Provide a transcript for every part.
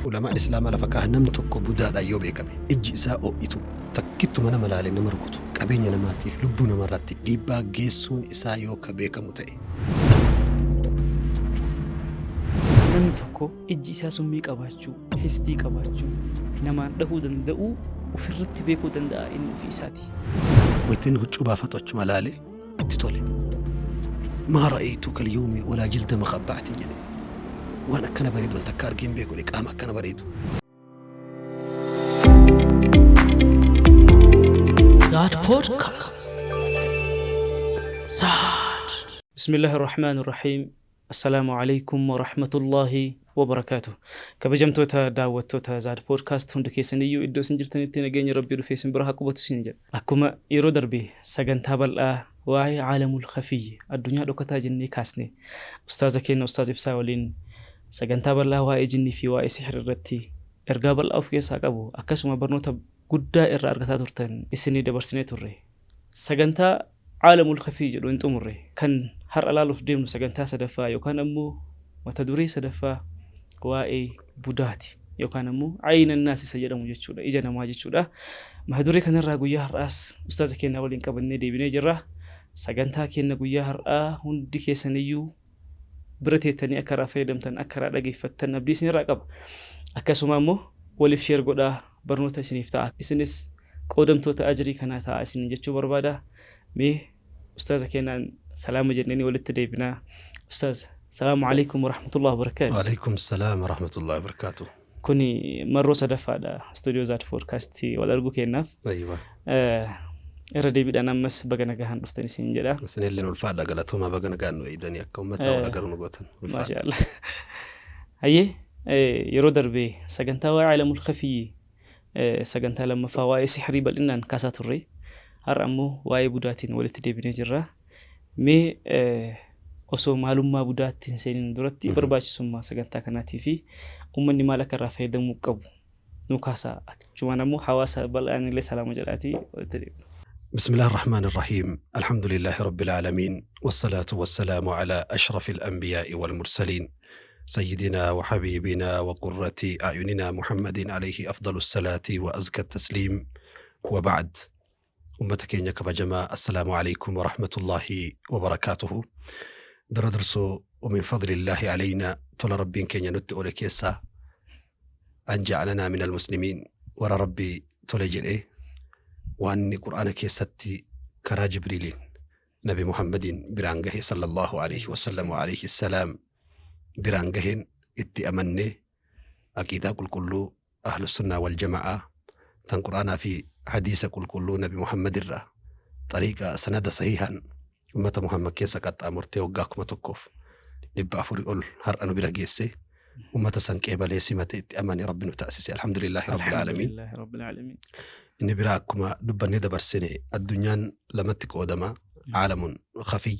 Ulamaan Islaamaa lafa kaahan namni tokko budaadhaan yoo beekame, ijji isaa oo'itu, takkittuma nama laalee nama rukutu, qabeenya namaatiif lubbuu namaarratti dhiibbaa geessuun isaa yoo ka beekamu ta'e. Namni tokko ijji isaa summii qabaachuu, hisdii qabaachuu, namaan dhahuu danda'uu ufirratti beekuu danda'a inni ufii isaatii. Wayta inni huccuu baafatu achuma laalee itti tole. Maa ra'aytuka alyawmi walaa jilda makhabba'atin jedhe. Waan akkana bareedu an takka argee hin beeku jedhe qaama akkana bareedu. Zaad Podcast. Zaad. Bismillahi Rahmaani Rahiim. Assalaamu Aleykum Warahmatullaahi Wabarakaatuh. Kabajamtoota daawwattoota Zaad Podcast hundi keessaniyyuu iddoo isin jirtanitti nageenyi Rabbii dhufee isin bira haa qubatu isin jedha. Akkuma yeroo darbe sagantaa bal'aa waa'ee Aalamul Khafiyyi addunyaa dhokataa jennee kaasne Ustaaza keenna Ustaaz Ibsaa waliin sagantaa bal'aa waa'ee jinnii fi waa'ee sihir irratti ergaa bal'aa of keessaa qabu akkasuma barnoota guddaa irraa argataa turtan isinii dabarsinee turre. Sagantaa Aalamul Khafii jedhu hin xumurre. Kan har'a laaluuf deemnu sagantaa sadaffaa yookaan ammoo mata duree sadaffaa waa'ee budaati yookaan ammoo aynan naas isa jedhamu jechuudha. Ija namaa jechuudha. Mata duree kanarraa guyyaa har'aas ustaaza keenya waliin qabannee deebinee jirra. Sagantaa keenya guyyaa har'aa hundi keessaniyyuu bira teettanii akka irraa fayyadamtan akka irraa dhageeffattan abdii isinirraa qaba. Akkasuma ammoo waliif share godhaa barnoota isiniif ta'a. Isinis qoodamtoota ajrii kanaa ta'aa isiniin jechuu barbaada. Mee ustaaza keenyaan salaama jenneeni walitti deebinaa. Ustaaz, salaamu alaikum warahmatullahi wabarakaatu. Waalaikum salaam warahmatullahi wabarakaatuh. Kuni marroo sadaffaadha studio Zaad Podcast wal arguu keenyaaf. Aywa. Irra deebiidhaan ammas baga nagahaan dhuftan isin jedha. Isinilleen ulfaadha galatoomaa baga nagaan nu eeydanii akka uummataa wal agaruu nu gootan. Ulfaadha. Maasha Allah. Hayyee yeroo darbe sagantaa waa'ee Aalamul Khafiyyi sagantaa lammaffaa waa'ee sihrii bal'inaan kaasaa turre. Har'a ammoo waa'ee budaatiin walitti deebinee jirra. Mee osoo maalummaa budaatti hin seenin duratti barbaachisummaa sagantaa kanaatii fi uummanni maal akka irraa fayyadamuu qabu nu kaasaa. Achumaan ammoo hawaasa bal'aan illee salaama jedhaatii walitti deebina. بسم الله الرحمن الرحيم الحمد لله رب العالمين والصلاة والسلام على أشرف الأنبياء والمرسلين سيدنا وحبيبنا وقرة أعيننا محمد عليه أفضل الصلاة وأزكى التسليم وبعد Ummata keenya kabajamaa Assalaamu Aleykum Warahmatullaahi Wabarakaatuhu. Dura dursoo wa min fadlillaahi aleynaa tola Rabbiin keenya nutti oole keessaa an ja'alanaa minal muslimiin warra Rabbi tole jedhee waan inni Qur'aana keessatti karaa Jibriiliin Nabi Muhammadiin biraan gahe sallallahu aleyhi wasallam wa aleyhi salaam biraan gaheen itti amannee aqiidaa qulqulluu Ahlusunnaa wal Jama'aa tan Qur'aanaa fi Hadiisa qulqulluu Nabi Muhammad irraa xariiqa sanada sahiihaan ummata Muhammad keessa qaxxaamurtee waggaa 1400 ol har'a nu bira geesse ummata san qeebalee simate itti amane Rabbi nu taasise Alhamdulillaahi Rabbil Aalamiin. Alhamdulillaahi Rabbil Aalamiin. Inni biraa akkuma dubbannee dabarsine addunyaan lamatti qoodama aalamun khafiy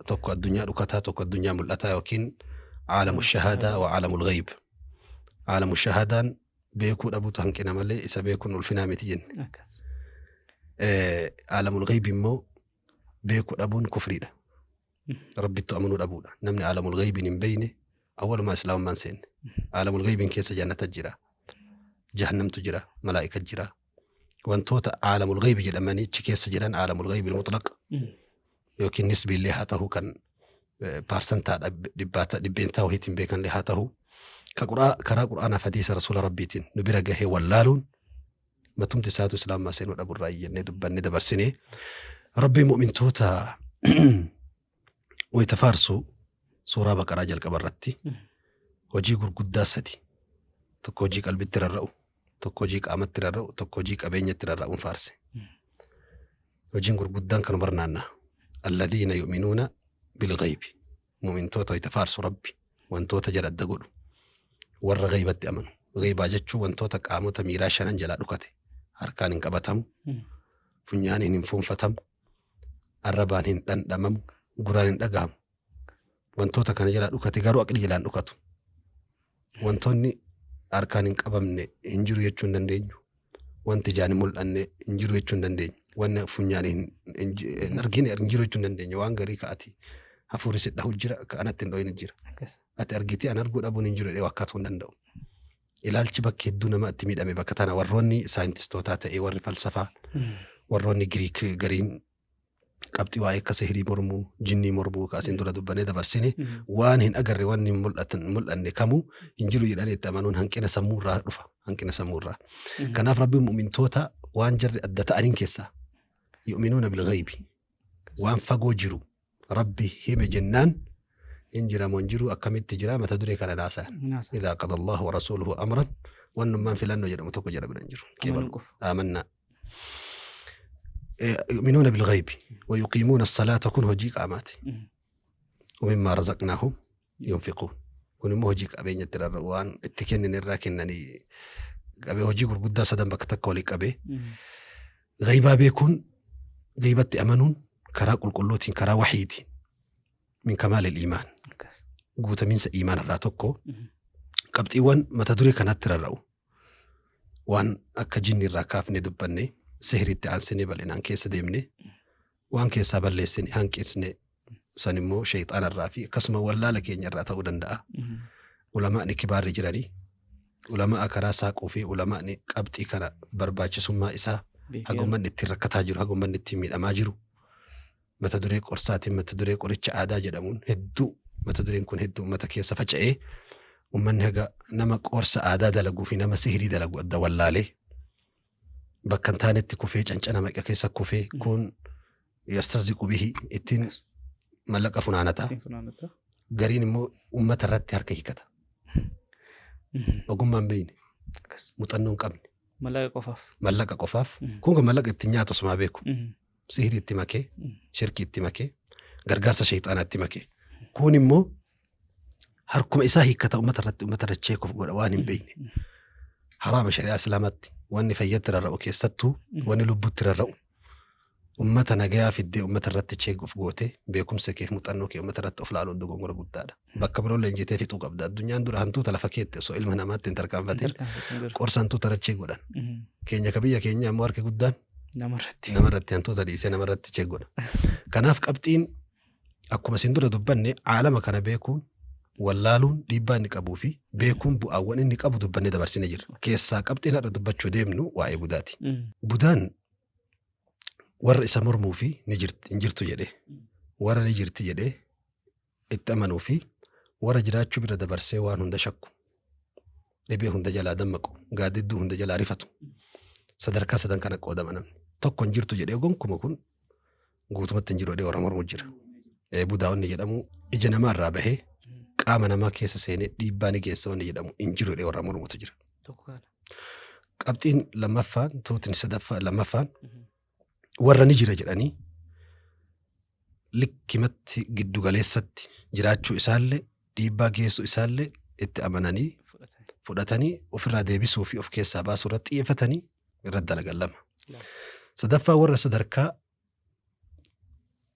Tokko addunyaa dhukataa, tokko addunyaa mul'ataa yookiin aalamu shahaadaa wa aalamul ghayb. Aalamu shahaadaan beekuu dhabuutu hanqina malee isa beekuun ulfinaa miti jenne. Akkas. Aalamul ghayb immoo beekuu dhabuun kufriidha. Rabbittu amanuu dhabuudha. Namni aalamul ghaybiin hin beekne awwalumaa islaamummaan seenne. Aalamul ghaybiin keessa jannata jira. Jahannamtu jira. Malaa'ika jira. Wantoota aalamul ghaybi jedhamanii achi keessa jiran aalamul ghaybil mutlaq yookiin nisbiillee haa tahu kan paarsantaadha dhibbaata dhibbeentaa wahiitiin beekanillee haa tahu ka quraa karaa qur'aanaaf hadiisa rasuula rabbiitiin nu bira gahee wallaaluun matumti isaatu islaamummaa seenuu dhaburraa jennee dubbannee dabarsinee rabbiin mu'mintoota wayita faarsu suuraa baqaraa jalqaba irratti hojii gurguddaa sadi tokko hojii qalbitti rarra'u tokko hojii qaamatti rarra'u tokko hojii qabeenyatti rarra'uun faarse. Hojiin gurguddaan kanuma irra naanna'a. Alladhiina yu'minuuna bilghaybi. Mu'mintoota wayita faarsu Rabbi wantoota jara adda godhu. Warra ghaybatti amanu. Ghaybaa jechuun wantoota qaamota miiraa shanan jalaa dhukate. Harkaan hin qabatamu, funyaaniin hin fuunfatamu, arrabaan hin dhandhamamu, guraan hin dhagahamu. Wantoota kana jalaa dhukate garuu aqlii jalaan dhukatu. Wantoonni harkaan hin qabamne hin jiru jechuu hin dandeenyu. Wanti ijaan hin mul'anne hin jiru jechuu hin dandeenyu. Wanni funyaan hin hin ji- hin argine hin jiru jechuu hin dandeenyu. Waan garii ka ati hafuurri si dhahu jira ka anatti hin dhohin jira. Akkas. Ati argitee an arguu dhabuun hin jiru jedhee wakkaatuu hin danda'u. Ilaalchi bakka hedduu nama itti miidhame bakka tana warroonni saayintistootaa ta'ee warri falsafaa warroonni Giriik gariin qabxii waa'ee akka sihirii mormuu, jinnii mormuu kaasiin dura dubbannee dabarsine waan hin agarre waan hin mul'anne kamuu hin jiru jedhanii itti amanuun hanqina sammuu irraa dhufa. Hanqina sammuu irraa. Kanaaf Rabbiin mu'mintoota waan jarri adda ta'aniin keessaa yu'minuuna bilghaybi waan fagoo jiru Rabbi hime jennaan hin jira moo hin jiru akkamitti jira mata duree kana naasayan. Naasa. Idhaa qada Allahu wa rasuuluhu amran wannummaan filannoo jedhamu tokko jara bira hin jiru. Amanuu Qeebalu. qofa. Aamannaa. Yu'minuuna bilghaybi wa yuqiimuuna salaata kun hojii qaamaati. Wamimmaa razaqnaahum yunfiquun. Kun immoo hojii qabeenya itti rarra'u waan itti kennin irraa kennanii qabee hojii gurguddaa sadan bakka takka walii qabee ghaybaa beekuun ghaybatti amanuun karaa qulqulluutiin karaa wahiitiin min kamaalil iimaan Akkas. guutamiinsa iimaan irraa tokko qabxiiwwan mata duree kanatti rarra'u waan akka jinni irraa kaafne dubbanne sihiritti aansinee bal'inaan keessa deemne waan keessaa balleessine hanqisne san immoo shayxaana irraa fi akkasuma wallaala keenya irraa ta'uu danda'a. Ulamaa'ni kibaarri jiranii ulama'a karaa saaquu fi ulamaa'ni qabxii kana barbaachisummaa isaa haga ummanni ittiin rakkataa jiru haga ummanni ittiin miidhamaa jiru mata duree qorsaatiin mata duree qoricha aadaa jedhamuun hedduu mata dureen kun hedduu ummata keessa faca'ee ummanni haga nama qorsa aadaa dalaguu fi nama sihirii dalagu adda wallaalee bakka hin taanetti kufee cancana maqa keessa kufee kun yastarziqu bihi ittiin mallaqa funaanata Ittiin funaanata. gariin immoo ummata irratti harka hiikata ogummaa hin beekne Akkas. muuxannoo hin qabne Mallaqa qofaaf. mallaqa qofaaf kun kan mallaqa ittiin nyaatu osumaa beeku sihirii itti makee shirkii itti makee gargaarsa shayxaanaa itti makee kun immoo harkuma isaa hiikkata ummata irratti ummata irra cheekuuf godha waan hin beekne haraama shari'aa islaamaatti wanni fayyatti rarra'u keessattuu wanni lubbutti rarra'u ummata nagayaa fiddee ummata irratti cheekuuf goote beekumsa kee muuxannoo kee ummata irratti of laaluun dogongora guddaadha. Bakka biroo leenjitee fixuu qabda. Addunyaan dura hantuuta lafa keette osoo ilma namaatti hin tarkaanfatin Tarkaanfatin dura. qorsa hantuuta irra cheek godhan. Keenya ka biyya keenya ammoo harki guddaan Namarratti. namarratti hantuuta dhiisee namarratti cheek godha. Kanaaf qabxiin akkuma isin dura dubbanne caalama kana beekuun wallaaluun dhiibbaa inni qabuu fi beekuun bu'aawwan inni qabu dubbannee dabarsine jirra. Keessaa qabxiin har'a dubbachuu deemnu waa'ee budaati. Budaan warra isa mormuu fi ni jirti hin jirtu jedhee warra ni jirti jedhee itti amanuu fi warra jiraachuu bira dabarsee waan hunda shakku dhibee hunda jalaa dammaqu gaaddidduu hunda jalaa rifatu sadarkaa sadan kana qoodama namni tokko hin jirtu jedhee gonkuma kun guutumatti hin jiru jedhee warra mormu jira. Budaa wanni jedhamu ija namaa irraa bahee qaama namaa keessa seenee dhiibbaa ni geessa wanni jedhamu hin jiru jedhee warra mormutu jira. Tokko kana. Qabxiin lammaffaan tuutni sadaffaa lammaffaan warra ni jira jedhanii likkimatti giddugaleessatti jiraachuu isaallee dhiibbaa geessuu isaallee itti amananii Fudhatanii. fudhatanii ofirraa deebisuu fi of keessaa baasuu irratti xiyyeeffatanii irratti dalagan lama. Lama. Sadaffaa warra sadarkaa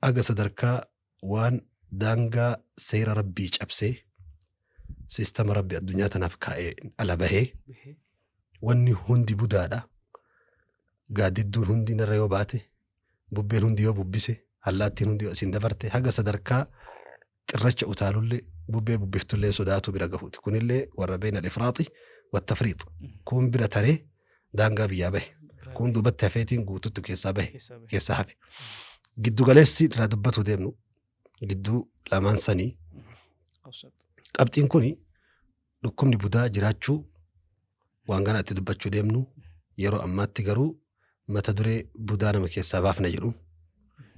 aga sadarkaa waan daangaa seera rabbii cabsee siistama rabbi addunyaa tanaaf kaa'ee ala bahee Bahee. wanni hundi budaadha. Gaaddidduun hundi narra yoo baate, bubbeen hundi yoo bubbise, allaattiin hundi yoo asiin dabarte, haga sadarkaa xirracha utaalullee bubbee bubbiftullee sodaatu bira gahuuti. Kunillee warra beena al-ifraaxi wattafriix. Kun bira taree daangaa biyyaa bahe. Biraa Kun duubatti hafeetiin guututti keessaa bahe, keessaa bahe. keessaa hafe. Giddu galeessi irraa dubbatu deemnu gidduu lamaan sanii Awsat. qabxiin kuni dhukkubni budaa jiraachuu waan kana itti dubbachuu deemnu yeroo ammaatti garuu mata duree budaa nama keessaa baafna jedhu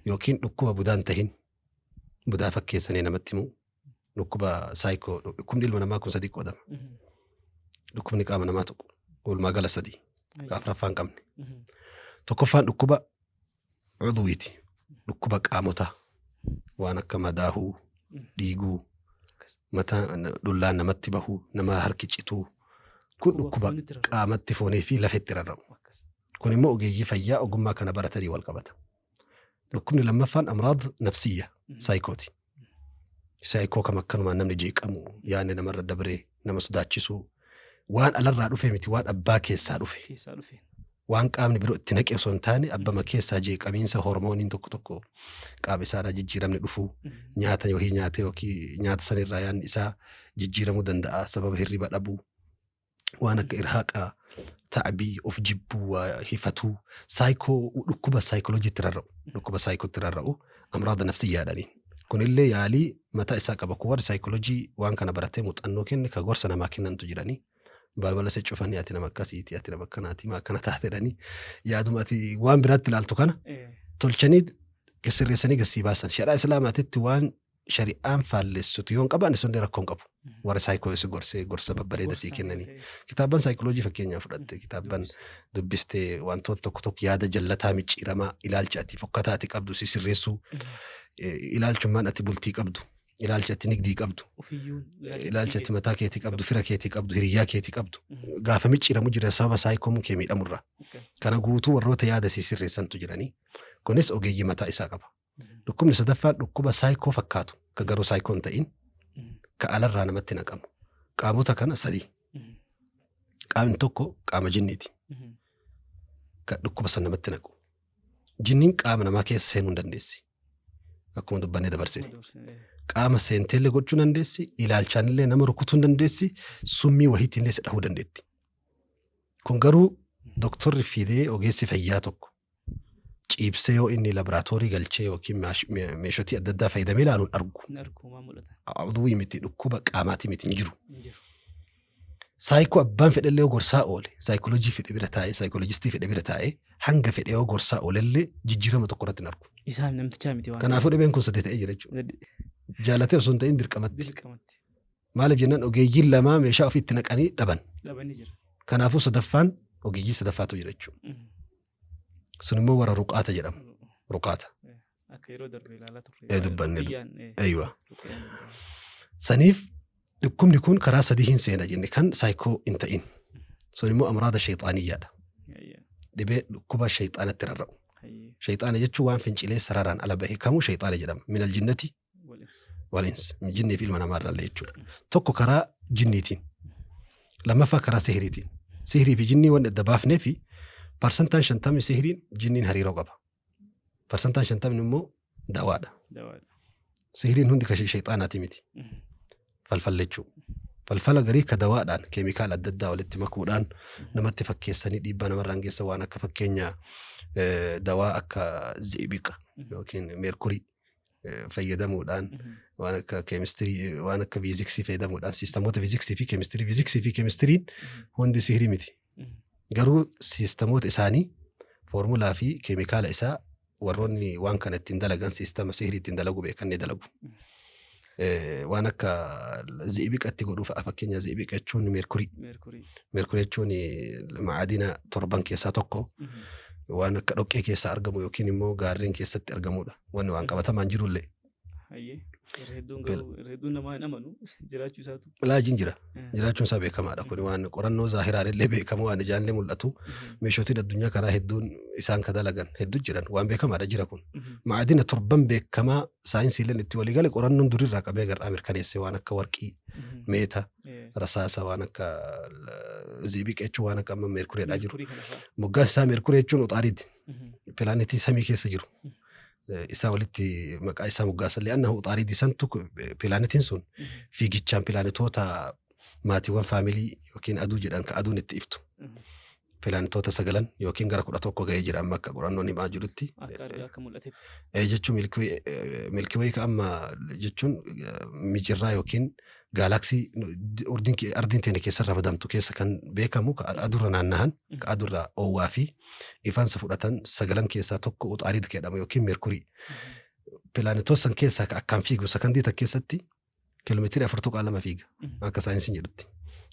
yookiin dhukkuba budaan tahin budaa fakkeessanii namatti himu dhukkuba saayikoo dhukkubni ilma namaa kun sadii qoodama dhukkubni qaama namaa tokko walumaa gala sadii ka afraffaa hin qabne tokkoffaan dhukkuba cuduwiiti dhukkuba qaamotaa waan akka madaahuu dhiiguu mataa dhullaan namatti bahuu nama harki cituu kun dhukkuba qaamatti foonii fi lafetti rarra'u. Kun immoo ogeeyyii fayyaa ogummaa kana baratanii wal qabata. Dhukkubni lammaffaan amraad nafsiyya saayikooti. Saayikoo kam akkanumaan namni jeeqamu yaadni namarra dabree nama sodaachisuu waan alarraa dhufe miti waan abbaa keessaa dhufe Keessaa dhufe. waan qaamni biroo itti naqe osoo hin taane abbama keessaa jeeqamiinsa hormooniin tokko tokko qaama isaarraa jijjiiramni dhufuu nyaata yookiin nyaate yookiin nyaata sanirraa yaadni isaa jijjiiramuu danda'a sababa hirriba dhabuu Waan akka irhaaqaa, ta'bii, of jibbuu, waa hifatuu, saayikoo dhukkuba saayikolojiitti rarra'u. Dhukkuba saayikootti rarra'u amraada nafsiyyaadhaniin. Kunillee yaalii mataa isaa qaba. Kun warri saayikoloojii waan kana baratee muuxannoo kenne ka gorsa namaa kennantu jiranii. Balbala si cufanii ati nama akkasiiti, ati nama akkanaati, maa akkana taate jedhanii yaaduma ati waan biraatti ilaaltu kana tolchanii sirreessanii gassii baasan. Shari'aa Islaamaatitti waan shari'aan faallessitu yoo hin qabaanne sunillee rakkoo hin qabu. Warra saayikoo si gorsee gorsa babbareeda sii kennanii. Kitaabban saayikoloojii fakkeenyaaf fudhatte kitaabban dubbistee wantoota tokko tokko yaada jallataa micciiramaa ilaalcha ati fokkataa ati qabdu si sirreessuu ilaalchummaan ati bultii qabdu ilaalcha ati nigdii qabdu ilaalcha ati mataa keetii qabdu fira keetii qabdu hiriyyaa keetii qabdu gaafa micciiramu jira sababa saayikoon kee miidhamurra. Kana guutuu warroota yaada si sirreessantu jiranii. Kunis ogeeyyii mataa isaa qaba. Dhukkubni sadaffaan dhukkuba saayikoo fakkaatu ka garuu saayikoo hin ta'in ka alarraa namatti naqamu. Qaamota kana sadii. Qaamni tokko qaama jinniiti. Ka dhukkuba san namatti naqu. Jinniin qaama namaa keessa seenuu hin dandeessi. Akkuma dubbannee dabarsine. Qaama seenteellee gochuu dandeessi, ilaalchaanillee nama rukutuu hin dandeessi, summii wahiitiinillee si dhahuu dandeetti. Kun garuu doktorri fidee ogeessi fayyaa tokko ciibsee yoo inni laboraatoorii galchee yookiin meeshotii adda addaa fayyadamee ilaaluun argu. Hin argu homaa mul'ata. Aduwwii miti dhukkuba qaamaatii miti hin jiru. Hin jiru. Saayikoo abbaan fedhellee yoo gorsaa oole, saayikoloojii fedhe bira taa'ee, saayikoloojistii fedhe bira taa'ee hanga fedhe yoo gorsaa oolellee jijjiirama tokko irratti hin argu. Isaa namtichaa miti waan Kanaafuu dhibeen kun sadii ta'ee jira jechuudha. ta'eef. Jaalatee osoo hin ta'in dirqamatti. Dirqamatti. Maaliif jennaan ogeeyyiin lamaa meeshaa ofiitti naqanii dhaban. Dhabanii jira. Kanaafuu sadaffaan ogeeyyii sadaffaatu jira jechuudha. Sun immoo warra ruqaata jedhamu. Ruqaata. Akka yeroo darbe ilaalaa turre. Dubbanne. Ruqiyyaan, Eeywa. ruqiyyaan. Saniif dhukkubni kun karaa sadii hin seena jenne kan saayikoo hin ta'in. Sun immoo amraada shayxaaniyyaadha. Ayya. Dhibee dhukkuba shayxaanatti rarra'u. Hayyee. Shayxaana jechuun waan fincilee sararaan ala bahe kamuu shayxaana jedhama. Minal jinnati Waliins. walins. Jinnii fi ilma namaa irraallee jechuudha. Tokko karaa jinniitiin. Lammaffaa karaa sihiriitiin. Sihirii fi jinnii waan adda baafnee fi parsantaan 50 sihiriin jinniin hariiroo qaba. Parsantaan 50 immoo dawaadha. Dawaadha. Sihiriin hundi kan shayxaanaati miti. Falfalla jechuudha. Falfala garii ka dawaadhaan keemikaala adda addaa walitti makuudhaan namatti fakkeessanii dhiibbaa namarraan geessan waan akka fakkeenya dawaa akka zi'ibiqa yookiin meerkurii fayyadamuudhaan waan akka keemistirii waan akka fiiziksii fayyadamuudhaan siistamoota fiiziksii fi keemistirii fiiziksii fi keemistiriin hundi sihirii miti. Garuu siistamoota isaanii foormulaa fi keemikaala isaa warroonni waan kana ittiin dalagan siistama sihirii ittiin dalagu beekan ni dalagu. Waan akka zi'ibiqatti godhuu fa'a fakkeenya zi'ibiqa jechuun meerkurii. Meerkurii. Meerkurii jechuun ma'aadina torban keessaa tokko waan akka dhoqqee keessaa argamu yookiin immoo gaarreen keessatti argamudha. Wanni waan qabatamaan jirullee. Hayyee. Irra hedduun garuu irra hedduun namaa hin amanu jiraachuu isaatu. Laajiin jira. Jiraachuun isaa beekamaadha. Kun waan qorannoo zaahiraan illee beekamu waan ijaan illee mul'atu. Meeshootiin addunyaa kanaa hedduun isaan ka dalagan hedduu jiran waan beekamaadha jira kun. Ma'aadina torban beekamaa saayinsiileen itti walii gale qorannoon durirraa qabee gar'aa mirkaneesse waan akka warqii, meeta, rasaasa waan akka ziibiqa jechuun waan akka amma meerkureedhaa jiru. Meerkurii kana fa'a. Moggaasni isaa meerkuree jechuun uxaariiti. Pilaanetii samii keessa jiru. Isaa walitti maqaa isaa moggaasan li'annahu uxaaridii santu pilaanetiin sun fiigichaan pilaanetoota maatiiwwan faamilii yookiin aduu jedhan ka aduun itti iftu. Pilaanetoota 9 yookiin gara 11 ga'ee jira amma akka qorannoon himaa jirutti. Akka argaa akka mul'atetti. Jechuun milkiwee ka amma jechuun mijirraa yookiin gaalaksii ardiin teenya keessa ramadamtu keessa kan beekamu ka aduurra naannahan ka aduurra oowwaa fi ifansa fudhatan 9 keessaa tokko uxaarid jedhama yookiin meerkurii. Pilaanetoota san keessaa ka akkaan fiigu sakandii takka keessatti kiiloomeetirii 4.2 fiiga akka saayinsiin jedhutti.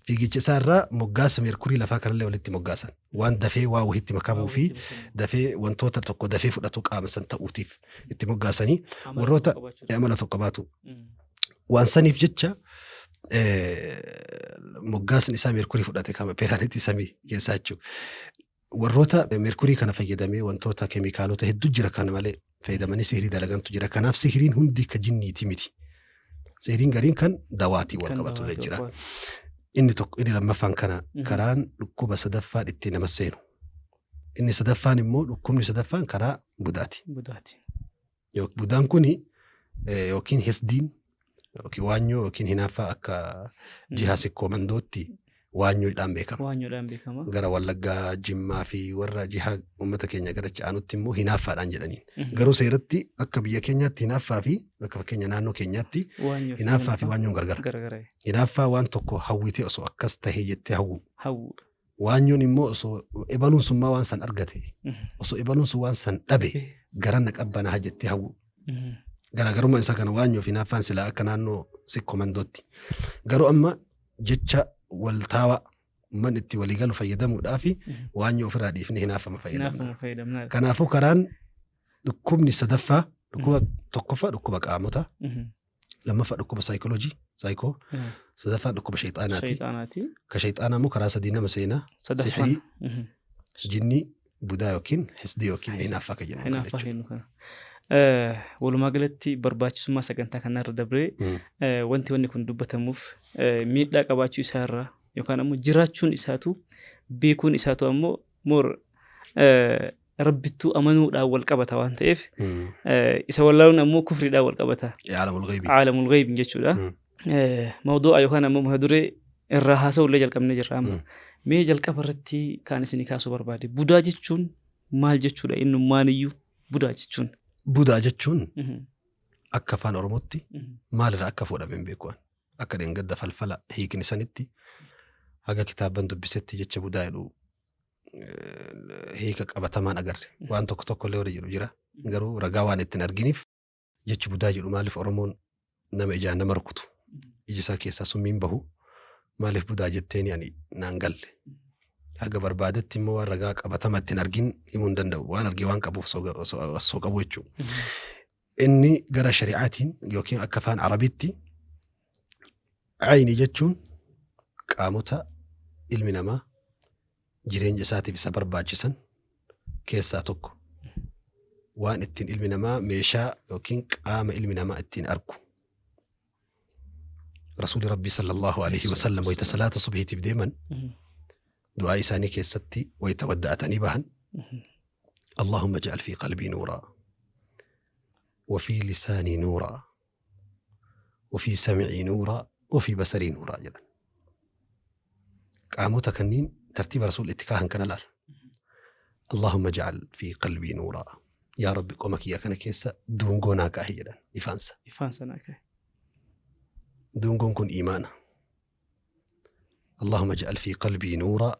Fiigicha isaa irraa moggaasa meerkurii lafaa kanallee walitti moggaasan waan dafee waa wahiitti makamuu fi dafee wantoota tokko dafee fudhatu qaama san ta'uutiif itti moggaasanii warroota amala tokko qabaatu. Waan saniif jecha moggaasni isaa meerkurii fudhate kama pilaanitii samii keessaa jechuudha. Warroota meerkurii kana fayyadamee wantoota keemikaalota hedduu jira kana malee fayyadamanii sihirii dalagantu jira. Kanaaf sihiriin hundi ka jinniiti miti. Sihiriin gariin kan dawaatii wal Kan qabatullee dawaatii jira. wal qabatu. Inni tokko inni lammaffaan kana karaan dhukkuba sadaffaan ittiin nama seenu. Inni sadaffaan immoo dhukkubni sadaffaan karaa budaati. Budaati. Budaan kuni yookiin hisdiin yookiin waanyoo yookiin hinaaffaa akka jihaa sikkoo mandootti Waanyoodhaan beekama. Waanyoodhaan beekama. Gara Wallaggaa, Jimmaa fi warra jihaa uummata keenya gara aanutti immoo hinaaffaadhaan jedhaniin. Garuu seeratti akka biyya keenyaatti hinaaffaa fi akka fakkeenya naannoo keenyaatti Waanyoo fi hinaaffaa fi waanyoon gargara. Garagara. Hinaaffaa waan tokko hawwitee osoo akkas tahee jettee hawwu. Hawwu. Waanyoon immoo osoo ebaluun sun maa waan san argate osoo ebaluun sun waan san dhabe gara na qabbanaa jettee hawwu. Garaagarummaan isaa kana waanyoo fi hinaaffaan silaa akka naannoo sikkomandootti. Garuu amma jecha waltaawaa uummanni itti waliigalu fayyadamuudhaaf waanyoo ofirraa dhiifnee hinaaffama fayyadamna. Hinaaffama fayyadamna. Kanaafuu karaan dhukkubni sadaffaa dhukkuba tokkoffaa dhukkuba qaamota lammaffaa dhukkuba saayikooloojii saayikoo sadaffaan dhukkuba sheexaanaati. Shayxaanaati. Ka sheexaanaa immoo karaa sadii nama seenaa Sadaffaan. sihirii jinnii budaa yookiin hisdii yookiin hinaaffaa kan jennu kana Hinaaffaa jechuudha. kennu kana. Walumaa galatti barbaachisummaa sagantaa kanarra dabree wanti wanni kun dubbatamuuf miidhaa qabaachuu isaarraa yookaan ammoo jiraachuun isaatu beekuun isaatu ammoo moor rabbittuu amanuudhaan wal qabata waan ta'eef isa wallaaluun ammoo kufriidhaan wal qabata. Caalamul ghaybii. Caalamul ghaybii jechuudha. Mawduu'a yookaan ammoo mata duree irraa haasa'ullee jalqabnee jirra amma. Mee jalqaba irratti kan isinii kaasuu barbaade budaa jechuun maal jechuudha innummaan iyyuu budaa jechuun. Budaa jechuun akka afaan Oromootti maalirraa akka fuudhame hin beeku. Akka dheengadda falfala hiikni sanitti haga kitaaban dubbisetti jecha budaa jedhu hiika qabatamaan agarre. Waan tokko tokko illee warri jedhu jira. Garuu ragaa waan ittiin arginiif jechi budaa jedhu maaliif Oromoon nama ijaan nama rukutu iji isaa keessaa summiin bahu maaliif budaa jetteeni ani naan galle. Haga barbaadetti immoo waan ragaa qabatama ittiin argin himuu hin danda'u. Waan argee waan qabuuf osoo qabu jechuudha. Inni gara shari'aatiin yookiin akka afaan Arabiitti ayni jechuun qaamota ilmi namaa jireenya isaatiif isa barbaachisan keessaa tokko. Waan ittiin ilmi namaa meeshaa yookiin qaama ilmi namaa ittiin argu. Rasuulli Rabbii sallallahu alaihi wasallam wayita salaata subhiitiif deeman du'aa isaanii keessatti wayita wadda'atanii bahan Allahumma ij'al fi qalbii nuuraa wa fi lisaanii nuuraa wa fi sam'ii nuuraa wa fi basarii nuuraa jedhan. Qaamota kanneen tartiiba rasuulli itti kaahan kana laal. Allahumma ij'al fi qalbii nuuraa. Yaa Rabbi qoma kiyya kana keessa duungoo naa kaahi jedhan ifaansa. Ifaan sanaa ka'e. Duungoon kun iimaana. Allahumma ij'al fi qalbii nuuraa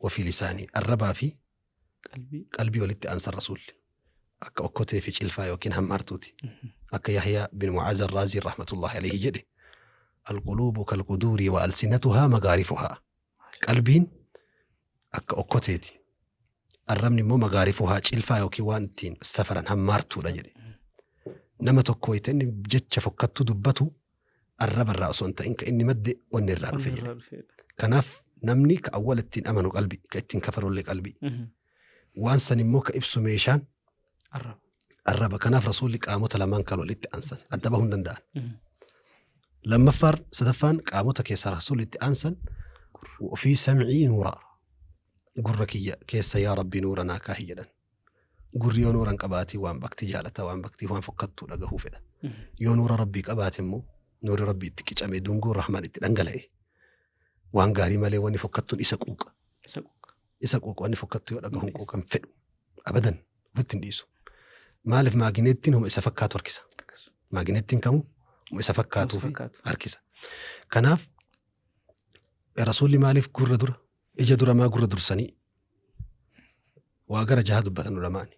wa fi lisaanii. Arrabaa fi Qalbii. qalbii walitti aansan rasuulli. Akka okkotee fi cilfaa yookiin hammaartuuti. Akka Yahyaa bin Mucaaz Arraazii rahmatullahi alayhi jedhe. Alquluubu kalquduurii wa alsinatuhaa magaarifuhaa. Qalbiin akka okkoteeti. Arrabni immoo magaarifuhaa cilfaa yookiin waan ittiin safaran hammaartuudha jedhe. Nama tokko wayita inni jecha fokkattuu dubbatu arraba irraa osoo hin ta'in ka inni madde onni irraa dhufe jedhe. Irraa dhufeedha. Kanaaf namni ka awwala ittiin amanu qalbii, ka ittiin kafarullee qalbii. Waan san immoo ka ibsu meeshaan Arraba. arraba. Kanaaf rasuulli qaamota lamaan kan walitti aansan adda bahuu hin danda'an. Lammaffaan sadaffaan qaamota keessaa rasuulli itti aansan ofii sam'ii nuuraa. Gurra kiyya keessa yaa Rabbi nuura naa kaahi jedhan. Gurri yoo nuura hin qabaatiin waan baktii jaalata waan baktii waan fokkattuu dhagahuu fedha. Yoo nuura Rabbii qabaate immoo nuurri Rabbii itti qicame dungoon Rahmaan itti dhangala'e waan gaarii malee wanni fokkattuun isa quuqa. Isa quuqa. Isa quuqa wanni fokkattuu yoo dhagahuun quuqan fedhu abadan ofitti hin dhiisu. Maaliif maagineettiin homa isa fakkaatu harkisa. Akkas. Maagineettiin kamuu homa isa fakkaatuu fi Fakkaatu. harkisa. Kanaaf rasuulli maaliif gurra dura ija dura maa gurra dursanii waa gara jaha dubbatan ulamaani.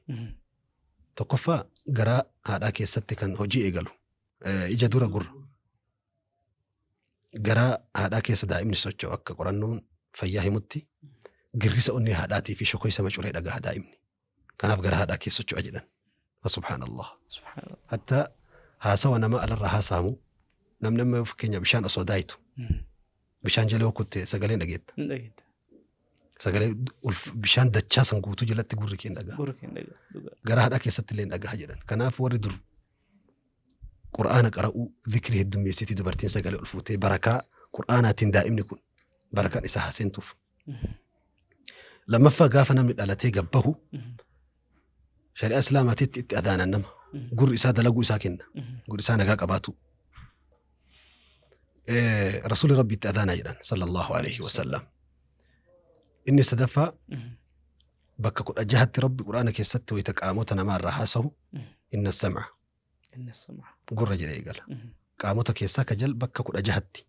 Tokkoffaa garaa haadhaa keessatti kan hojii eegalu ija dura gurra. Garaa haadhaa keessa daa'imni socho'u akka qorannoon fayyaa himutti girrisa onnee haadhaatii fi shokoysa macuree dhagaha daa'imni. Kanaaf garaa haadhaa keessa socho'a jedhan. Subhaanallah. Subhaanallah. Hatta haasawa nama alarraa haasa'amu namni amma fakkeenya bishaan osoo daayitu bishaan jala yoo kutte sagaleen dhageetta. Hin dhageetta. Sagalee bishaan dachaa san guutuu jalatti gurri kee hin dhaga'a. Gurra kee hin dhaga'a. Dhugaa. Garaa haadhaa keessatti illee hin dhaga'a jedhan. Kanaaf warri dur Qur'aana qara'uu zikrii heddummeessitii dubartiin sagalee ol fuutee barakaa Qur'aanaatiin daa'imni kun barakaan isa haa seentuuf. Lammaffaa gaafa namni dhalatee gabbahu shari'aa Islaamaatiitti itti adaanan nama. Gurri isaa dalaguu isaa kenna. Gurri isaa nagaa qabaatu. Rasuulli Rabbi itti adhaanaa jedhan sallallahu alaihi wasallam. Inni sadaffaa bakka 16tti Rabbi Qur'aana keessatti wayita qaamota namaa irraa haasahu inna sam'a Inna sam'a. gurra jedhee eegala. Qaamota keessaa ka jal bakka 16tti.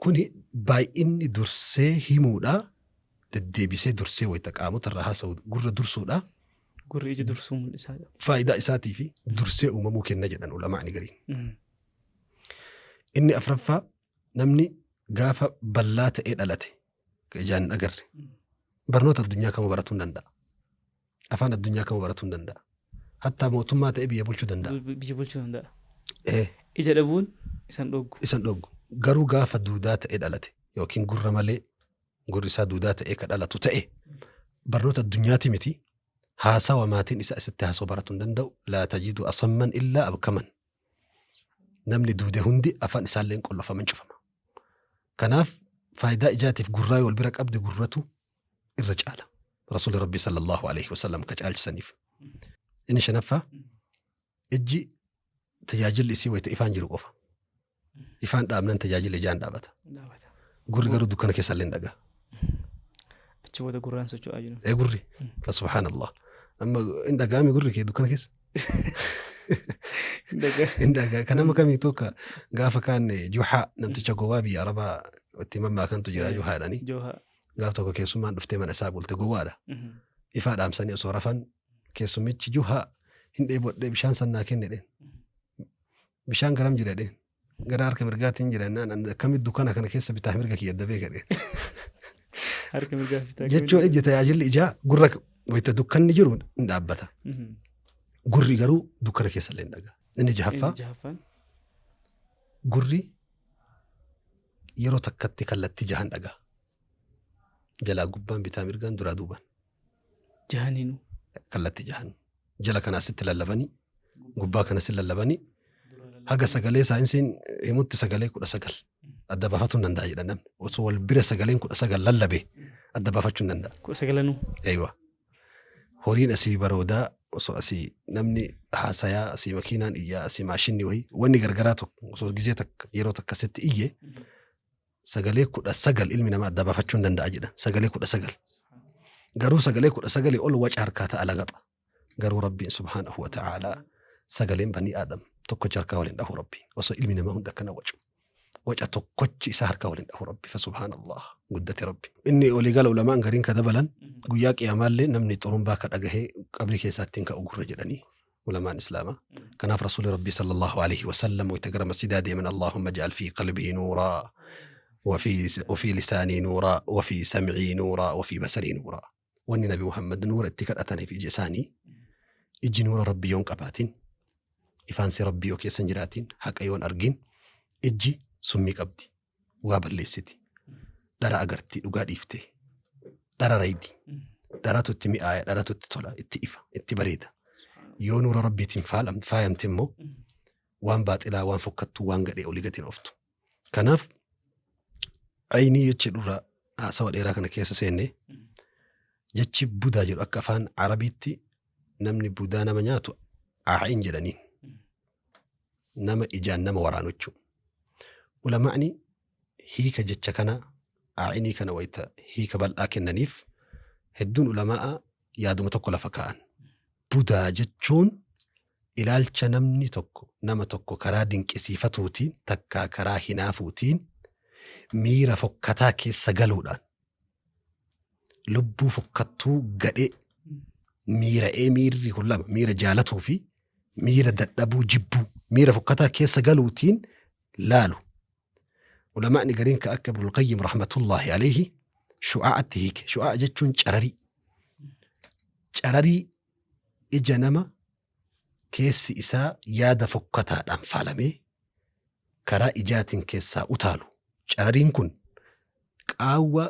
Kuni baay'inni dursee himuudha deddeebisee dursee wayita qaamota irraa haasahu gurra dursuudha. Gurri ija dursuu mul'isaadha. Faayidaa isaatii fi dursee uumamuu kenna jedhan ulamaa'ni gariin. Inni afraffaa namni gaafa ballaa ta'ee dhalate ka ijaan hin agarre barnoota addunyaa kamuu baratuu hin danda'a. Afaan addunyaa kamuu baratuu hin danda'a. Hattaa mootummaa ta'ee biyya bulchuu danda'a. Biyya bulchuu danda'a. Ee. Ija dhabuun isan dhoggu. Isan dhoggu. Garuu gaafa duudaa ta'ee dhalate yookiin gurra malee gurri isaa duudaa ta'ee ka dhalatu ta'e barnoota addunyaati miti haasawa maatiin isaa isatti haasa'u baratuu hin danda'u. Laa tajidu asamman illaa abkaman. Namni duude hundi afaan isaallee hin qollofama hin cufama. Kanaaf faayidaa ijaatiif gurraa yoo wal bira qabde gurratu irra caala. Rasuulli Rabbii sallallahu alaihi wasallam ka caalchisaniif. Inni shanaffaa ijji tajaajilli isii wayita ifaan jiru qofa. Ifaan dhaabnan tajaajilli ijaan dhaabata. Dhaabata. Gurri garuu dukkana keessa illee hin dhaga'a. Achi booda gurraan socho'aa jiru. Ee gurri. Subhaanallah. Amma hin dhaga'ame gurri kee dukkana keessa. Hin dhaga'a. Kan nama kamiitu akka gaafa kaan juhaa namticha gowwaa biyya Arabaa itti mammaakantu jira juhaa jedhanii. Juhaa. Gaaf tokko keessummaan dhuftee mana isaa bulte gowwaadha. Ifaa dhaamsanii osoo rafan keessummichi juhaa hin dheebodhee bishaan san naa kenni jedheen. Bishaan garam jira jedheen. Gara harka mirgaatiin jira jennaan ani akkamitti dukkana kana keessa bitaa mirga kiyya adda beeka jedheen. Harka mirgaa fi bitaa Jechuun ijji tajaajilli ijaa gurra wayita dukkanni jiru hin dhaabbata. Gurri garuu dukkana keessa illee hin dhaga'a. Inni jahaffaa Inni jahaffaan. gurri yeroo takkatti kallattii jahan dhaga'a. Jalaa gubbaan bitaa mirgaan duraa duubaan. Jahaniinuu. Kallattii jahan. Jala kana asitti lallabanii gubbaa kana asitti lallabanii haga sagalee saayinsiin himutti sagalee 19 adda baafachuu hin danda'a jedha namni. Osoo wal bira sagaleen 19 lallabe adda baafachuu hin danda'a. 19nuu. Eeywa. Horiin asii baroodaa osoo asii namni haasayaa asii makiinaan iyyaa asii maashinni wayii wanni gargaraa tokko osoo gizee takka yeroo takka asitti iyye sagalee 19 ilmi namaa adda baafachuu hin danda'a jedha. Sagalee 19. Garuu sagalee 19 ol waca harkaa ta'a lagaxa. Garuu Rabbiin subhaanahu wa ta'aalaa sagaleen banii Aadam tokkocha harkaa waliin dhahu Rabbiin. Osoo ilmi namaa hundi akkana wacu. Waca tokkochi isaa harkaa waliin dhahu Rabbi. Fa subhaanallah guddate Rabbi. Inni olii gala ulamaan gariin ka dabalan guyyaa qiyaamaallee namni xurumbaa ka dhagahee qabrii keessaa ittiin ka'u gurra jedhanii ulamaan islaamaa. Kanaaf Rasuulli Rabbii sallallahu alaihi wasallam wayita gara masjidaa deeman Allahumma ja'al fi qalbii nuuraa wa fi lisaanii nuuraa wa fi sam'ii nuuraa wa fi basarii nuuraa. Wanni Nabi Muhammad nuura itti kadhataniif ija isaanii ijji nuura Rabbii yoon qabaatin ifaansi Rabbii yoo keessa hin jiraatin haqa yoon argin ijji summii qabdi waa balleessiti dhara agarti dhugaa dhiifte dhara raydi dharatu itti mi'aaya dharatu itti tola itti ifa itti bareeda yoo nuura Rabbiitiin faayamte immoo waan baaxilaa waan fokkattuu waan gadhee olii gadi hin ooftu. Kanaaf aynii jechi dura haasawa dheeraa kana keessa seenne jechi budaa jedhu akka afaan Arabiitti namni budaa nama nyaatu aa'iin jedhaniin nama ijaan nama waraanu jechuudha. Ulamaa'ni hiika jecha kana aa'inii kana wayita hiika bal'aa kennaniif hedduun ulamaa'a yaaduma tokko lafa kaa'an. Budaa jechuun ilaalcha namni tokko nama tokko karaa dinqisiifatuutiin takkaa karaa hinaafuutiin miira fokkataa keessa galuudhaan lubbuu fokkattuu gadhee miira'ee miirri kun lama miira jaalatuu fi miira dadhabuu jibbuu miira fokkataa keessa galuutiin laalu. Ulamaa'ni gariin ka akka Ibnul Qayyim rahmatullahi alayhi shu'aa'atti hiike. Shu'aa'a jechuun cararii. Cararii ija nama keessi isaa yaada fokkataadhaan faalamee karaa ijaatiin keessaa utaalu. Carariin kun qaawwa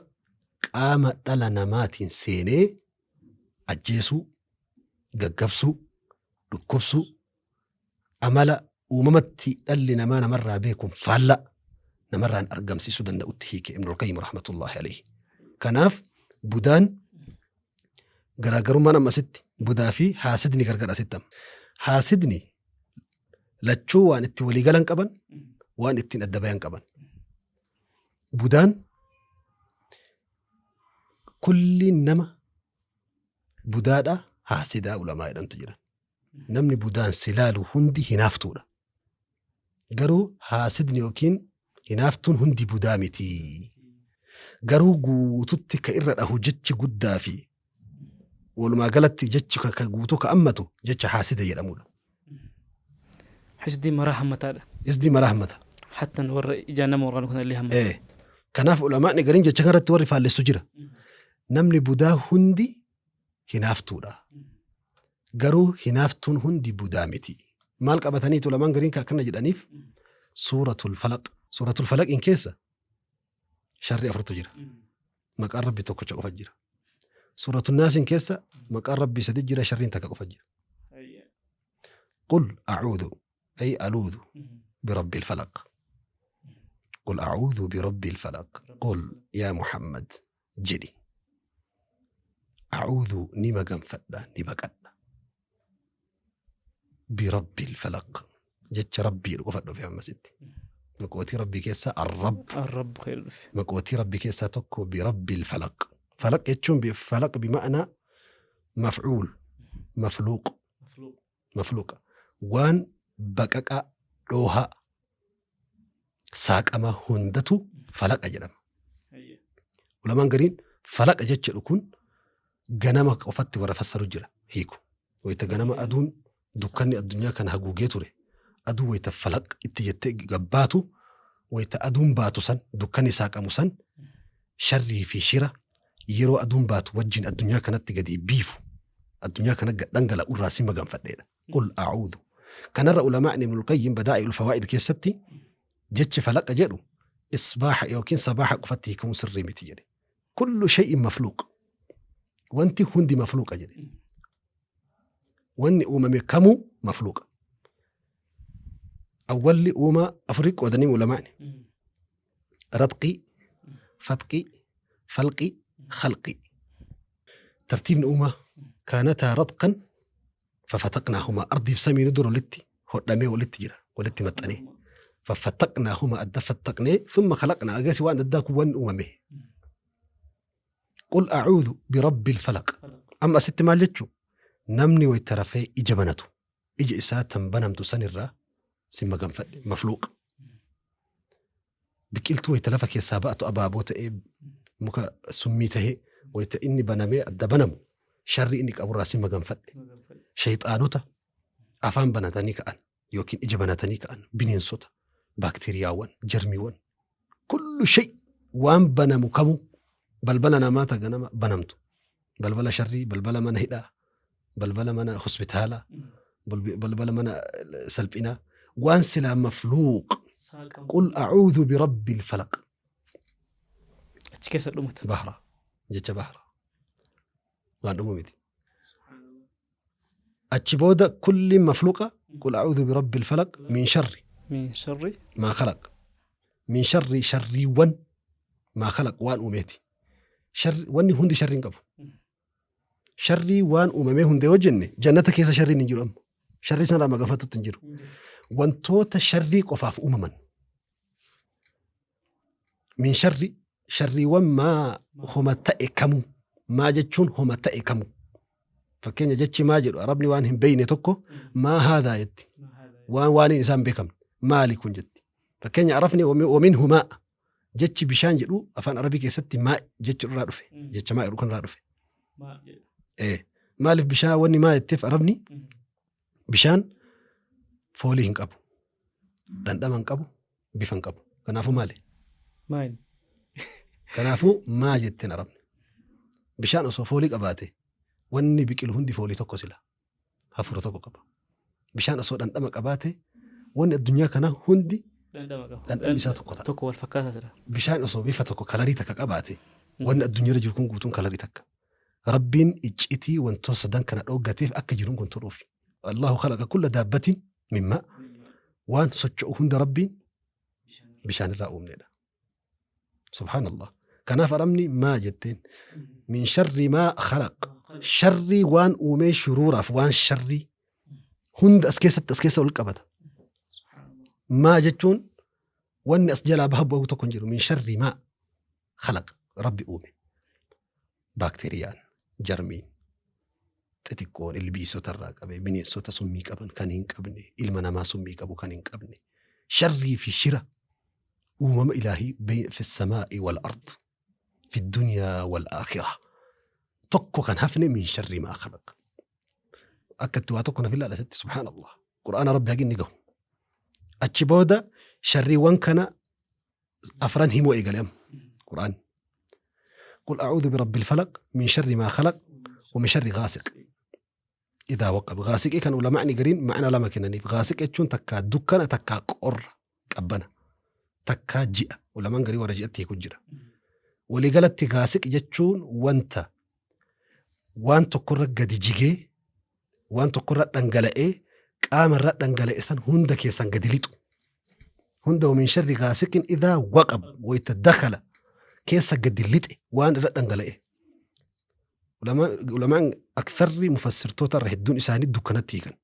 qaama dhala namaatiin seenee ajjeesuu, gaggabsuu, dhukkubsuu, amala uumamatti dhalli namaa namarraa beekuun faallaa namarraan argamsiisuu danda'utti hiike Ibnul Qayyim rahmatullahi alayhi. Kanaaf budaan garaagarummaan amma asitti budaa fi haasidni gargar asitti amma. Haasidni lachuu waan itti walii galan qaban Waan ittiin adda bayan qaban. Budaan kulliin nama budaadha haasidaa ulamaa jedhantu jira. Namni budaan si laalu hundi hinaaftuudha. Garuu haasidni yookiin hinaaftuun hundi budaa miti. Garuu guututti ka irra dhahu jechi guddaa fi walumaa galatti jechi ka guutuu ka ammatu jecha haasida jedhamudha. Hisdii maraa hammataadha. Hisdii maraa hammata. Hattan warra ijaan nama waraanu kana illee hammata. Kanaaf ulamaa'ni gariin jecha kanarratti warri faallessu jira. Namni budaa hundi hinaaftuudha. Garuu hinaaftuun hundi budaa miti. Maal qabataniitu ulamaan gariin kan akkana jedhaniif suuratul falaq. Suuratul falaqiin keessa sharri afurtu jira. Maqaan rabbi tokkicha qofa jira. Suuratul naasiin keessa maqaan rabbii sadi jira sharriin takka qofa jira. Qul a'uudhu ay aluudhu birabbil falaq. Qul a'uudhu birabbil falaq. Qul yaa Muhammad jedhi. A'uudhu ni maganfadha ni baqadha. Birabbil falaq jecha rabbii jedhu qofa dhufe ammasitti. Maqootii rabbii keessaa arrab. Arrab khayr dhufe. Maqootii rabbii keessaa tokko birabbil falaq. Falaq jechuun falaq bima'anaa maf'uul mafluuq mafluuqa waan baqaqaa dhoohaa saaqamaa hundatu falaqa jedhama. Ulamaan gariin falaqa jecha jedhu kun ganama qofatti warra fassaru jira hiiku. Wayita ganama aduun dukkanni addunyaa kana haguugee ture. Aduu wayita falaq itti jettee gabbaatu wayita aduun baatu san dukkanni saaqamu san sharrii fi shira yeroo aduun baatu wajjin addunyaa kanatti gadi biifu addunyaa kana gad dhangala'u irraa si maganfadheedha. Qul a'uudhu. Kanarra ulamaa'ni Ibnul Qayyim Badaa'i'ul Fawaa'id keessatti jechi falaqa jedhu isbaaha yookiin sabaaha qofatti hiikamuun sirrii miti jedhe. Kullu shay'in mafluuq. Wanti hundi mafluuqa jedhe. Wanni uumame kamuu mafluuqa. Awwalli uumaa afurii qoodanii ulamaa'ni. Ratqii, fatqii, falqii, khalqii. Tartiibni uumaa kaanataa ratqan fafataqnaahumaa ardiif samiin dura walitti hodhamee walitti jira walitti maxxanee. Fafataqnaahumaa adda fattaqnee thumma khalaqnaa agasi waan addaa kun wanni uumame. Qul a'uudhu birabbil falaq. Amma asitti maal jechuu? Namni wayita rafee ija banatu ija isaa tan banamtu sanirraa si maganfadhe mafluuq. Biqiltuu wayita lafa keessaa ba'atu abaaboo ta'ee muka summii ta'ee wayita inni banamee adda banamu sharri inni qaburraa si maganfadhe. Shayxaanota afaan banatanii ka'an yookiin ija banatanii ka'an bineensota baakteeriyaawwan jarmiiwwan kullu shay waan banamu kamuu balbala namaa ta ganama banamtu balbala sharrii balbala mana hidhaa balbala mana hospitaalaa balbala mana salphinaa waan silaa mafluuq qul a'uudhu birabbil falaq Achi keessa dhumata. Bahra jecha bahra waan dhumu miti. Achi booda kulli mafluuqa qul a'uudhu birabbil falaq min sharri Min sharri maa khalaq min sharri sharriiwwan maa khalaq waan uumeeti. Sharri wanni hundi sharrii hin qabu. Sharrii waan uumamee hundee yoo jenne jannata keessa sharriin hin jiru amma. Sharrii sanarraa maganfatutti hin jiru. Wantoota sharrii qofaaf uumaman. Min sharri sharriiwwan maa homa ta'e kamuu maa jechuun homa ta'e kamuu. Fakkeenya jechi maa jedhu arabni waan hin beekne tokko maa haadhaa jetti. Waan waaniin isaan beekamne maali kun jetti. Fakkeenya arabni wamin humaa Jechi bishaan jedhu afaan Arabii keessatti maa jechu irraa dhufe. Jecha maa jedhu kanarraa dhufe. Maaliif bishaan wanni maa jetteef Arabni bishaan foolii hin qabu. Dhandhama hin qabu. Bifa hin qabu. Kanaafuu maali? Maali? Kanaafuu maa jetteen Arabni. Bishaan osoo foolii qabaate wanni biqilu hundi foolii tokko sila. Hafuura tokko qaba. Bishaan osoo dhandhama qabaate wanni addunyaa kanaa hundi Dhandhama qaba. dhandhamni isaa tokko ta'a. Tokko wal fakkaataa jira. Bishaan osoo bifa tokko kalarii takka qabaate wanni addunyaa irra jiru kun guutuun kalarii takka. Rabbiin iccitii wantoota sadan kana dhooggateef akka jiruun kun toluufi. Allahu khalaqa kulla daabbatin min maa. Waan socho'u hunda Rabbiin bishaan irraa uumnedha. Subhaanallah. Kanaaf arabni maa jetteen min sharri maa khalaq sharrii waan uumee shuruuraaf waan sharrii hunda as keessatti as keessa ol qabata. Maa jechuun Wanni as jalaa baha bu'u tokko hin jiru. Min sharri maa khalaq Rabbi uume. Baakteeriyaan, jarmiin, xixiqqoon ilbiisota irraa qabee bineensota summii qaban kan hin qabne, ilma namaa summii qabu kan hin qabne, sharrii fi shira uumama ilaahii fi samaa'i wal ard fi dunyaa wal aakhira tokko kan hafne min sharri maa khalaq. Akka itti waa tokko naf ilaala asitti subhaanallah. Qur'aana Rabbi hagi inni gahu. Achi booda sharriiwwan kana afran himuu eegale amma Qur'aan. Qul a'uudhu birabbil falaq min sharri maa khalaq wa min sharri ghaasiq. Idhaa waqab. Ghaasiqii kan ulama'ni gariin ma'ana lama kennaniif. Ghaasiq jechuun takkaa dukkana takkaa qorra qabbana takkaa ji'a. Ulamaan garii warra ji'atti hiiku jira. Waliigalatti ghaasiq jechuun wanta waan tokkorra gadi jigee waan tokkorra dhangala'ee qaama irra dhangala'e san hunda keessan gadi lixu. Hunda wa min sharri ghaasiqin idhaa waqab wayta dakhala keessa gadi lixe waan irra dhangala'e. Ulamaan aktharri mufassirtoota irra hedduun isaanii dukkanatti hiikan.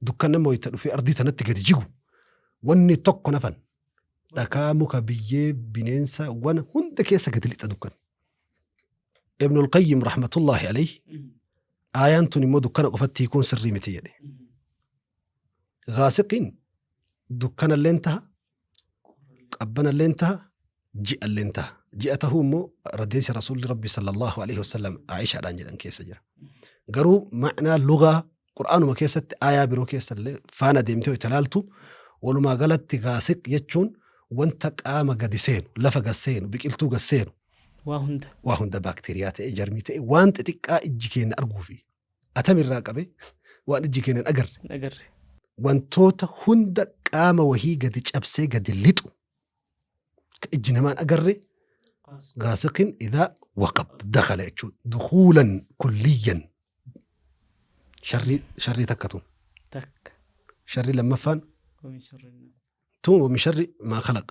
Dukkan nama wayta dhufee ardii tanatti gadi jigu wanni tokko nafan dhakaa muka biyyee bineensa wan hunda keessa gadi lixa dukkan. Ibnul Qayyim rahmatullahi alayhi aayaan tun immoo dukkana qofatti hiikuun sirrii miti jedhe. Ghaasiqiin dukkanalleen taha, qabbanalleen taha, ji'alleen taha. Ji'a tahuu immoo radiisa rasuulli rabbi sallallahu alaihi wasallam Aishaadhaan jedhan keessa jira. Garuu ma'naa lugaa qur'aanuma keessatti aayaa biroo keessallee faana deemtee yoo ilaaltu walumaa galatti ghaasiq jechuun wanta qaama gadi seenu, lafa gad seenu, biqiltuu gad seenu Waa hunda. Waa hunda baakteeriyaa ta'e jarmii ta'e waan xixiqqaa ijji keenya arguu fi atamirraa qabe waan ijji keenya hin agarre Hin agarre. wantoota hunda qaama wahii gadi cabsee gadi lixu ka ijji namaa hin agarre gaasiqin idaa waqab dakala jechuudha dukuulan kulliyyan sharrii sharrii takka tun Takka. sharrii lammaffaan Wamin sharri nafs. Tun wa min sharri maa khalaq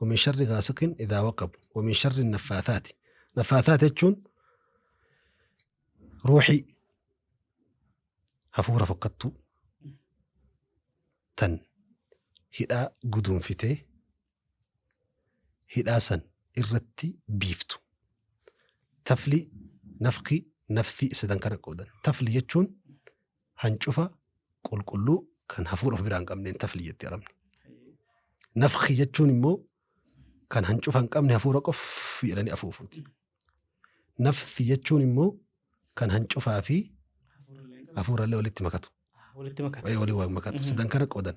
wa min sharri gaasiqin idhaa waqab wa min sharri naffaathaati. Naffaathaat jechuun ruuxii hafuura fokkattuu tan hidhaa guduunfitee hidhaa san irratti biiftu. Tafli, nafki, nafthi sadan kana qoodan. Tafli jechuun hancufa qulqulluu kan hafuura of biraa hin qabneen tafli jetti arabni. Nafki jechuun immoo kan hancufa hin qabne hafuura qof jedhanii afuufuuti. Nafthi jechuun immoo kan hancufaa fi hafuurallee walitti makatu. Walitti makatu. Wayii walii waan makatu. Sadan kana qoodan.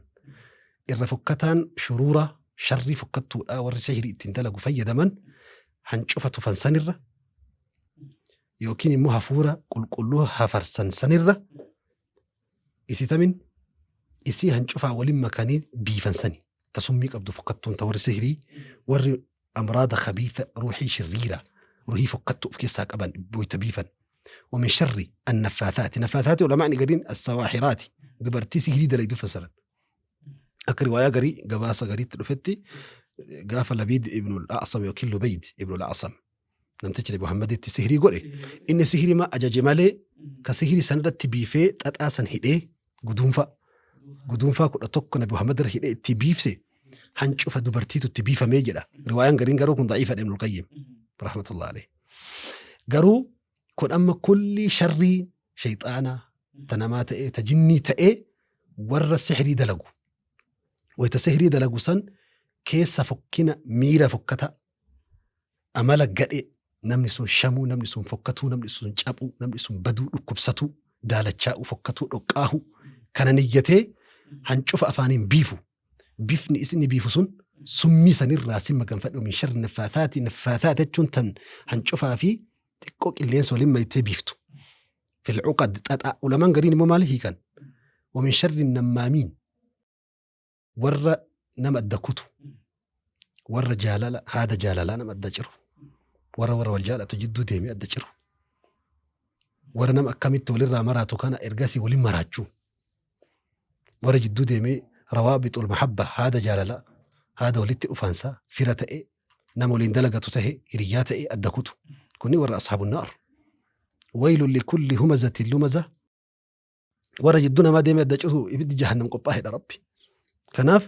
Irra fokkataan shuruura sharrii fokkattuudha warri sihirii ittiin dalagu fayyadaman hancufa tufan sanirra yookiin immoo hafuura qulqulluu hafarsan sanirra isii tamin isii hancufaa waliin makanii biifan sani ta summii qabdu fokkattuun ta warri sihirii warri amraada khabiitha ruuhii shirriira ruuhii fokkattuu of keessaa qaban wayta biifan ومن شر النفاثات نفاثات علماء قرين السواحرات dubartii sihirii dalaydu fasaran akka riwaayaa garii gabaasa gariitti dhufetti gaafa Labiid ibn al-A'sam yookiin Lubayd ibn al-A'sam namtichi Nabi Muhammaditti sihirii godhe inni sihirii ma ajaje malee ka sihirii san irratti biifee xaxaa san hidhee guduunfaa guduunfaa 11 Nabi Muhammad irra hidhee itti biifse hancufa dubartiitu itti biifamee jedha riwaayaan gariin garuu kun da'iifa Ibnul Qayyim rahmatullah alayhi garuu kun amma kulli sharrii shayxaanaa ta namaa ta'ee ta jinnii ta'ee warra sihrii dalagu wayta sihrii dalagu san keessa fokkina miira fokkata amala gadhee namni sun shamuu namni sun fokkatuu namni sun caphuu namni sun baduu dhukkubsatuu daalachaa'uu fokkatuu dhoqqaahuu kana niyyatee hancufa afaaniin biifu bifni isinni biifu sun summii sanirraa si maganfadhu min sharri naffaathaati naffaathaati jechuun tan hancufaa fi xiqqoo qilleensa waliin maytee biiftu fil cuqad xaxaa ulamaan gariin immoo maal hiikan wa min sharri nammaamiin warra nama adda kutu warra jaalala haada jaalalaa nama adda ciru warra warra wal jaalatu jidduu deemee adda ciru warra nama akkamitti walirraa maraatu kana ergasii waliin maraachuu warra jidduu deemee rawaabixul mahabba haada jaalalaa haada walitti dhufaansaa fira ta'e nama waliin dalagatu ta'e hiriyyaa ta'e adda kutu kunni warra ashaabun naar waylun likulli humazatin lumaza warra jidduu namaa deemee adda citu ibiddi jahannam qophaa'edha rabbi. Kanaaf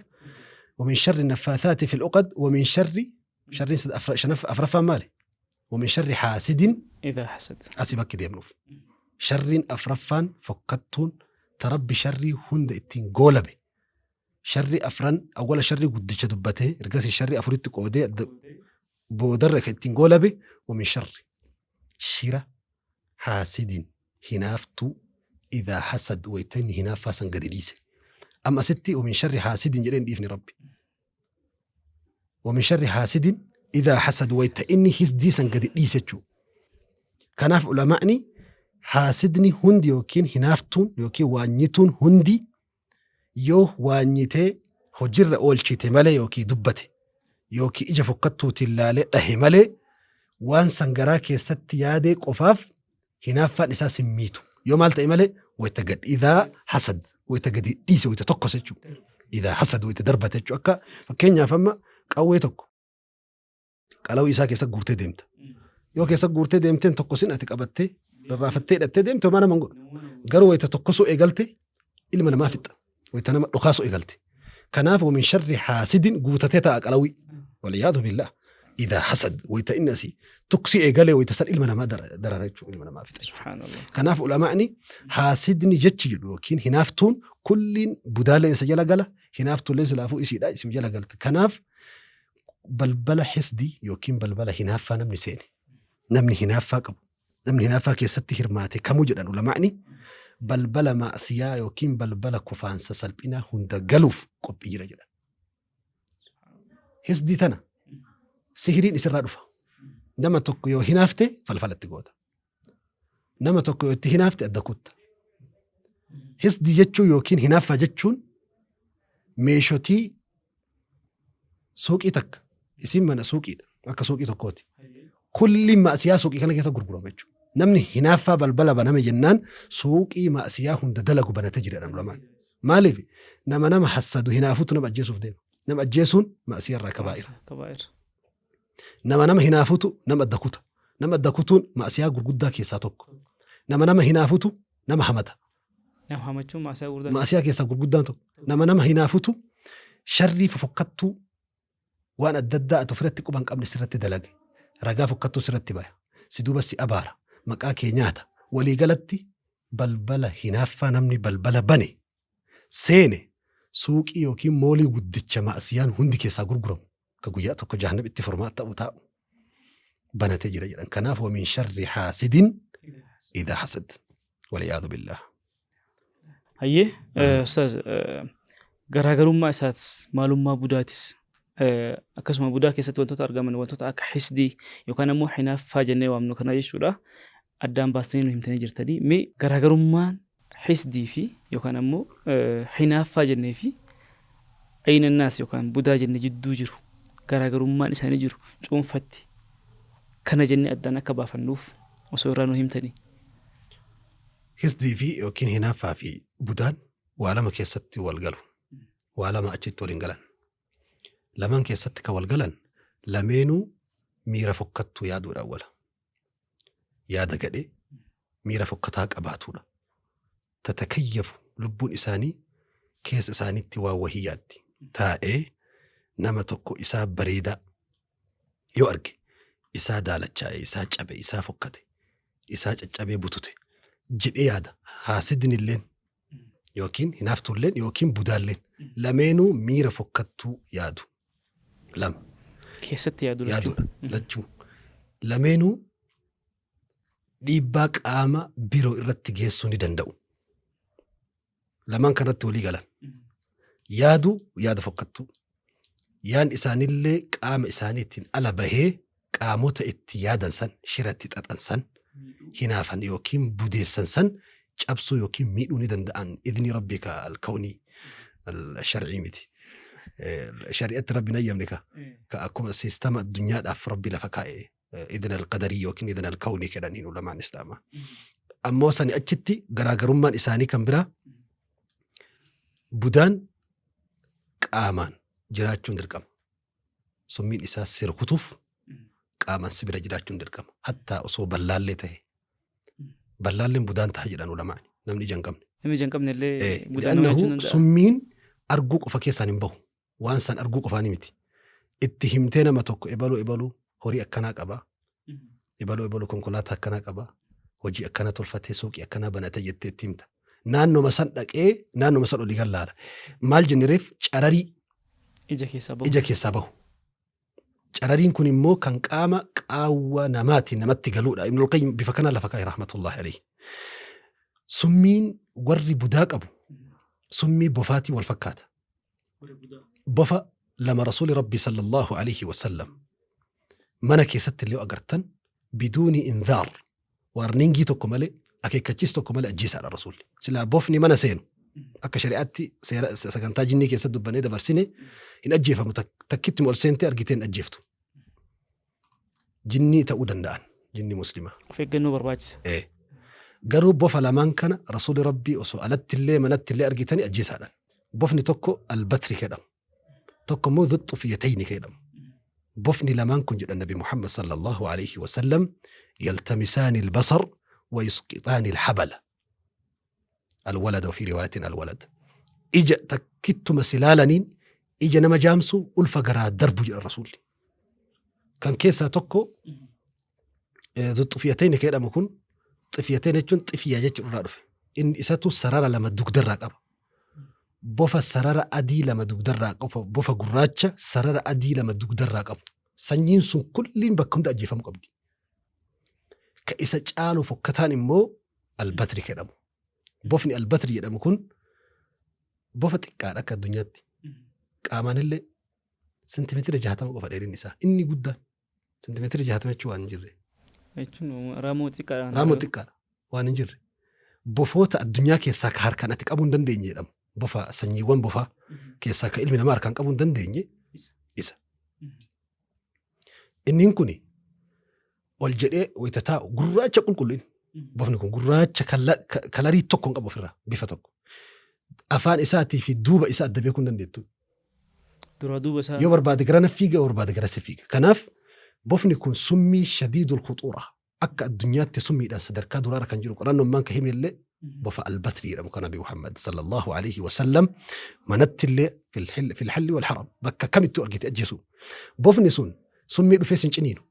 ومن شر النفاثات في العقد ومن شر sharriin afraffaan maali? ومن شر حاسد إذا حسد. Asii bakki deemnuuf. Sharriin afraffaan fokkattuun ta Rabbi sharrii hunda ittiin goolabe. Sharri afran awwala sharrii guddicha dubbatee ergasii sharrii afuritti qoodee boodarra kan ittiin goolabe ومن شر shira حاسد hinaaftuu إذا حسد wayta inni hinaaffaa san gadi dhiise. Amma asitti ومن شر حاسد jedhee hin dhiifne Rabbi. ومن شر حاسد إذا حسد wayta inni hisdii san gadi dhiise jechuudha. Kanaaf ulamaa'ni haasidni hundi yookiin hinaaftuun yookiin waanyituun hundi yoo waanyitee hojiirra oolchite malee yookiin dubbate yookiin ija fokkattuutiin laalee dhahe malee waan san garaa keessatti yaadee qofaaf hinaaffaan isaa sin miitu. Yoo maal ta'e malee wayita gad إذا حسد wayita gadi dhiise, wayita tokkos jechuudha. إذا حسد wayita darbate jechuudha. Akka fakkeenyaaf amma qawwee tokko qalawii isaa keessa guurtee deemta. Yoo keessa guurtee deemteen tokkosin ati qabattee rarraafattee hidhattee deemte homaa nama hin godhu. Garuu wayita tokkosuu eegalte ilma namaa fixa. Wayita nama dhukaasuu eegalte. Kanaaf ومن شر حاسد guutatee ta'a qalawii. والعياذ بالله. إذا حسد wayita inni asii tuksii eegalee wayita san ilma namaa darara jechuudha, ilma namaa fixa. سبحان الله. Kanaaf ulamaa'ni haasidni jechi jedhu yookiin hinaaftuun kulliin budaalee isa jala gala, hinaaftuullee silaafuu isiidha isim jala galti. Kanaaf balbala hisdii yookiin balbala hinaaffaa namni seene, namni hinaaffaa qabu, namni hinaaffaa keessatti hirmaate kamuu jedhan ulamaa'ni balbala maasiyaa yookiin balbala kufaansa salphinaa hunda galuuf qophii jira jedhan. Hisdii tana sihiriin isirraa dhufa. Nama tokko yoo hinaafte falfalatti goota. Nama tokko yoo itti hinaafte adda kutta. Hisdii jechuun yookiin hinaaffaa jechuun meeshotii suuqii takka isin mana suuqiidha, akka suuqii tokkooti. Kulli maasiyaa suuqii kana keessa gurgurama jechuudha. Namni hinaaffaa balbala baname jennaan suuqii maasiyaa hunda dalagu banatee jira jedhan ulamaan. Maaliif nama nama hassadu hinaafutu nama ajjeesuuf deema. Nama ajjeesuun maasiyaa irraa kabaa'ira. Kabaa'ir. Nama nama hinaafutu nama adda kuta. Nama adda kutuun maasiyaa gurguddaa keessaa tokko. Nama nama hinaafutu nama hamata. Nama hamachuun maasiyaa gurguddaa. Maasiyaa keessaa gurguddaan tokko. Nama nama hinaafutu sharrii fofokkattuu waan adda addaa ati ofirratti quba hin qabne sirratti dalage. Ragaa fokkattuu sirratti baya. Si duuba si abaara. Maqaa kee nyaata. Waliigalatti balbala hinaaffaa namni balbala bane seene suuqii yookiin moolii guddicha maasiyaan hundi keessaa gurguramu ka guyyaa tokko jahannam itti furmaata ta'u taa'u banatee jira jedhan. Kanaaf ومن شر حاسد إذا حسد والعياذ بالله. Hayyee, ustaaz, garaagarummaa isaatis maalummaa budaatis akkasuma budaa keessatti wantoota argaman, wantoota akka hisdii yookaan ammoo hinaaffaa jennee waamnu kana jechuudha, addaan baastanii nu himtanii jirtanii. Mee garaagarummaan hisdii fi yookaan ammoo hinaaffaa jennee fi عين الناس yookaan budaa jennee jidduu jiru, garaagarummaan isaanii jiru cuunfatti kana jennee addaan akka baafannuuf osoo irraa nu himtanii. Hisdii fi yookiin hinaaffaa fi budaan waa lama keessatti wal galu. Waa lama achitti waliin galan. Lamaan keessatti kan wal galan lameenuu miira fokkattuu yaaduudha awwala. Yaada gadhee miira fokkataa qabaatuudha. تتكيف lubbuun isaanii keessa isaaniitti waa wahii yaaddi. Taa'ee nama tokko isaa bareedaa yoo arge isaa daalachaa'e, isaa cabe, isaa fokkate, isaa caccabee butute jedhee yaada. Haasidni illeen yookiin hinaaftuulleen yookiin budaalleen lameenuu miira fokkattuu yaadu. Lama. Keessatti yaadu lachuu. Yaaduudha lachuu. Lameenuu dhiibbaa qaama biroo irratti geessuu ni danda'u. Lamaan kanatti walii galan. Yaadu yaada fokkattuu. Yaan isaanillee qaama isaaniitiin ala bahee qaamota itti yaadan san, shira itti xaxan san, hinaafan yookiin budeessan san cabsuu yookiin miidhuu ni danda'an idni rabbika الكوني الشرعي miti. Shari'atti rabbi nayyamne ka akkuma siistama addunyaadhaaf rabbi lafa kaa'e إذن القدري yookiin إذن الكوني jedhaniin ulamaan islaamaa. Ammoo sani achitti garaagarummaan isaanii kan biraa budaan qaamaan jiraachuun dirqama. Summiin isaa si rukutuuf qaamaan si bira jiraachuun dirqama. Hattaa osoo ballaallee ta'e. Ballaalleen budaan ta'a jedhan ulamaan, namni ija hin qabne. Namni ija hin qabne illee budaan nama لأنه jechuu danda'a. Summiin arguu qofa keessaan hin bahu. Waan san arguu qofaani miti. Itti himtee nama tokko ebaluu ebaluu horii akkanaa qaba. Ebaluu ebaluu konkolaataa akkanaa qaba. Hojii akkana tolfatee suuqii akkanaa banatee jettee itti himta. Naannoma san dhaqee naannoma san olii gallaala. Maal jennereef cararii Ija keessaa bahu. Ija keessaa bahu. Carariin kun immoo kan qaama qaawwa namaatiin namatti galuudha. Ibnul Qayyim bifa kanaan lafa kaa'e rahmatullahi alayhi. Summiin warri budaa qabu summii bofaatiin wal fakkaata. Bofa lama Rasuuli Rabbii sallallahu alayhi wasallam mana keessatti illee agartan biduuni inzaar waarningii tokko malee akeekkachiis tokko malee ajjeesaadha Rasuulli. Silaa bofni mana seenu akka shari'aatti seera sagantaa jinnii keessatti dubbannee dabarsine hin ajjeefamu takkitti ol seentee argitee hin ajjeeftu. Jinnii ta'uu danda'an jinni muslimaa. Of eeggannoo barbaachisa. Ee. Garuu bofa lamaan kana Rasuulli Rabbii osoo alattillee manattillee argitanii ajjeesaadhaan. Bofni tokko albatri jedhamu. Tokko immoo dhuxxufiyatayni jedhamu. Bofni lamaan kun jedhan Nabi Muhammad sallallahu alayhi wa sallam yaltamisaani albasar wa yusqixaani alhabala. Alwalada fi riwaayatin alwalad. Ija takkittuma silaalaniin ija nama jaamsu ulfa garaa darbu jedhan Rasuulli. Kan keessaa tokko xuxxufiyatayni kan jedhamu kun xifiyatayn jechuun xifiya jechuun irraa dhufe. Inni isatu sarara lama dugdarraa qaba. Bofa sarara adii lama dugdarraa qabu, bofa gurraacha sarara adii lama dugdarraa qabu. Sanyiin sun kulliin bakka hunda ajjeefamuu qabdi. Ka isa caalu fokkataan immoo albatri jedhamu. Bofni albatri jedhamu kun bofa xiqqaadha akka addunyaatti. Qaamaan illee sentimeetira 60 qofa dheerinni isaa. Inni guddaan sentimeetira 60 jechuun waan hin jirre. Jechuun raammoo xiqqaadha. Raammoo xiqqaadha waan hin jirre. Bofoota addunyaa keessaa ka harkaan ati qabuu hin dandeenye jedhamu. Bofa sanyiiwwan bofaa keessaa ka ilmi namaa harkaan qabuu hin dandeenye isa. Inniin kuni ol jedhee wayita taa'u gurraacha qulqullu inni. Bofni kun gurraacha kalarii tokko hin qabu ofirraa bifa tokko. Afaan isaatii fi duuba isaa adda beekuu hin dandeettu. Duraa duuba isaa. Yoo barbaade garana fiiga, yoo barbaade garasi fiiga. Kanaaf bofni kun summii shadiidul khuxuura akka addunyaatti summiidhaan sadarkaa duraarra kan jiru qorannoon maan ka hime illee bofa albatri jedhamu kan Nabi Muhammad sallallahu alaihi wasallam manatti illee fil halli wal haram bakka kamittuu argite ajjeesu. Bofni sun summii dhufee sin ciniinu.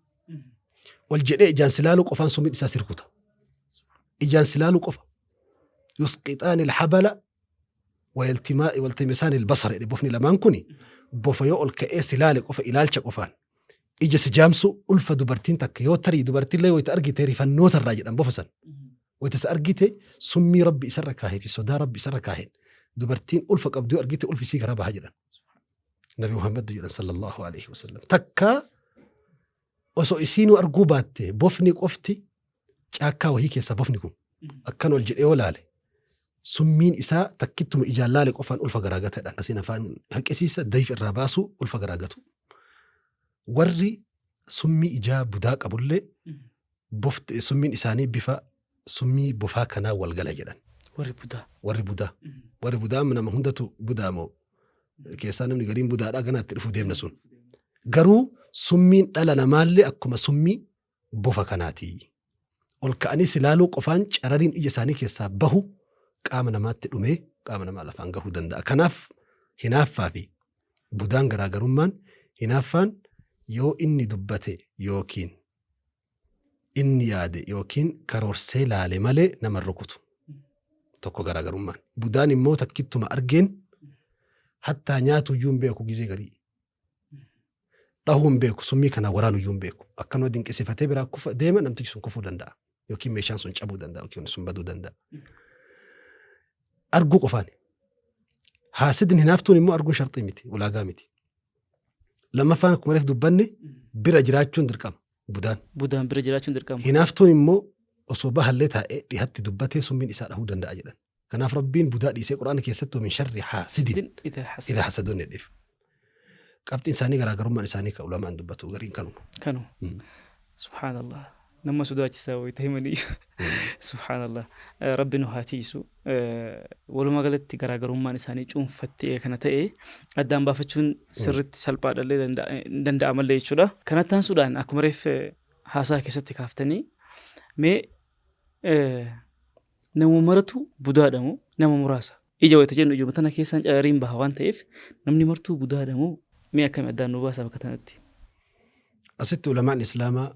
Ol jedhee ijaan si laaluu qofaan summiin isaa si rukuta. Ijaan si laaluu qofa. Yusqixaani alhabala waltimisaani albasara jedhe bofni lamaan kuni bofa yoo ol ka'ee si laale qofa ilaalcha qofaan ija si jaamsu ulfa dubartiin takka yoo tarii dubartiillee wayita argite rifannoota irraa jedhan bofa san wayita isa argite summii rabbi isarra kaahee fi sodaa rabbi isarra kaaheen dubartiin ulfa qabdu yoo argite ulfi isii garaa baha jedhan Nabi Muhammad jedhan sallallahu alaihi wasallam takka osoo isiinuu arguu baatte bofni qofti caakkaa wahii keessaa bofni kun akkan ol jedhee yoo laale summiin isaa takkittuma ijaan laale qofaan ulfa garaa gatadhaan asiin afaan haqqisiisa dayif irraa baasuu ulfa garaa gatu. Warri summii ijaa budaa qabullee bofti summiin isaanii bifa summii bofaa kanaa wal gala jedhan. Warri budaa. Warri budaa. Warri budaa nama hundatu budaa moo keessaa namni gariin budaadhaa ganaatti dhufuu deemna sun. Garuu summiin dhala namaallee akkuma summii bofa kanaati. Ol ka'anii si laaluu qofaan carariin ija isaanii keessaa bahu qaama namaatti dhumee qaama namaa lafaan gahuu danda'a. Kanaaf hinaaffaa fi budaan garaagarummaan hinaaffaan yoo inni dubbate yookiin inni yaade yookiin karoorsee laale malee nama hin rukutu. Tokko garaagarummaan. Budaan immoo takkittuma argeen hattaa nyaatuyyuu hin beeku gizee garii. Dhahuu hin beeku, summii kanaan waraanuyyuu hin beeku. Akkanuma dinqisiifatee biraa kufa deema namtichi sun kufuu danda'a. Yookiin meeshaan sun cabuu danda'a yookiin sun baduu danda'a. Arguu qofaani. Haasidni hinaaftuun immoo arguun sharxii miti, ulaagaa miti. Lammaffaan akkuma reef dubbanne bira jiraachuun dirqama budaan. Budaan bira jiraachuun dirqama. Hinaaftuun immoo osoo bahallee taa'ee dhihatti dubbatee summiin isaa dhahuu danda'a jedhan. Kanaaf Rabbiin budaa dhiisee Qur'aana keessatti min sharri haasidin idha hasaduun jedheef. Qabxiin isaanii garaagarummaan isaanii kan ulamaan dubbatu gariin kanuma. Kanuma. Subhaanallah. Nama sodaachisaa wayita himanii. Subhaanallah. Rabbi nu haa tiisu. Walumaa galatti garaagarummaan isaanii cuunfattee kana ta'e addaan baafachuun sirriitti salphaadhallee danda'amallee jechuudha. Kanatti aansuudhaan akkuma reef haasaa keessatti kaaftanii mee nama maratu budaadha moo nama muraasa? Ija wayita jennu ijuma tana keessaan carariin baha waan ta'eef namni martuu budaadha moo mee akkami addaan nu baasa bakka tanatti? Asitti ulamaan Islaamaa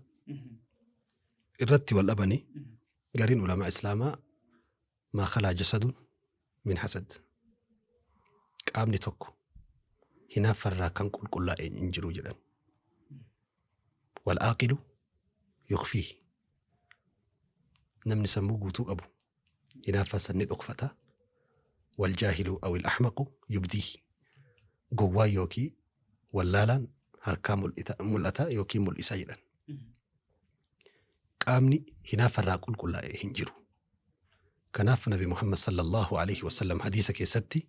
irratti wal dhabanii, gariin ulamaa Islaamaa maa khalaa jasadun min hasad, qaamni tokko hinaaffarraa kan qulqullaa'e hin jiru jedhan. Wal aaqilu yukfiihi, namni sammuu guutuu qabu hinaaffaa san ni dhokfata. Wal jaahilu awil ahmaqu yubdiihi, gowwaan yookii wallaalaan harkaa mul'ata yookiin mul'isa jedhan. Qaamni hinaaffarraa qulqullaa'e hin jiru. Kanaaf Nabi Muhammad sallallahu alaihi wasallam hadiisa keessatti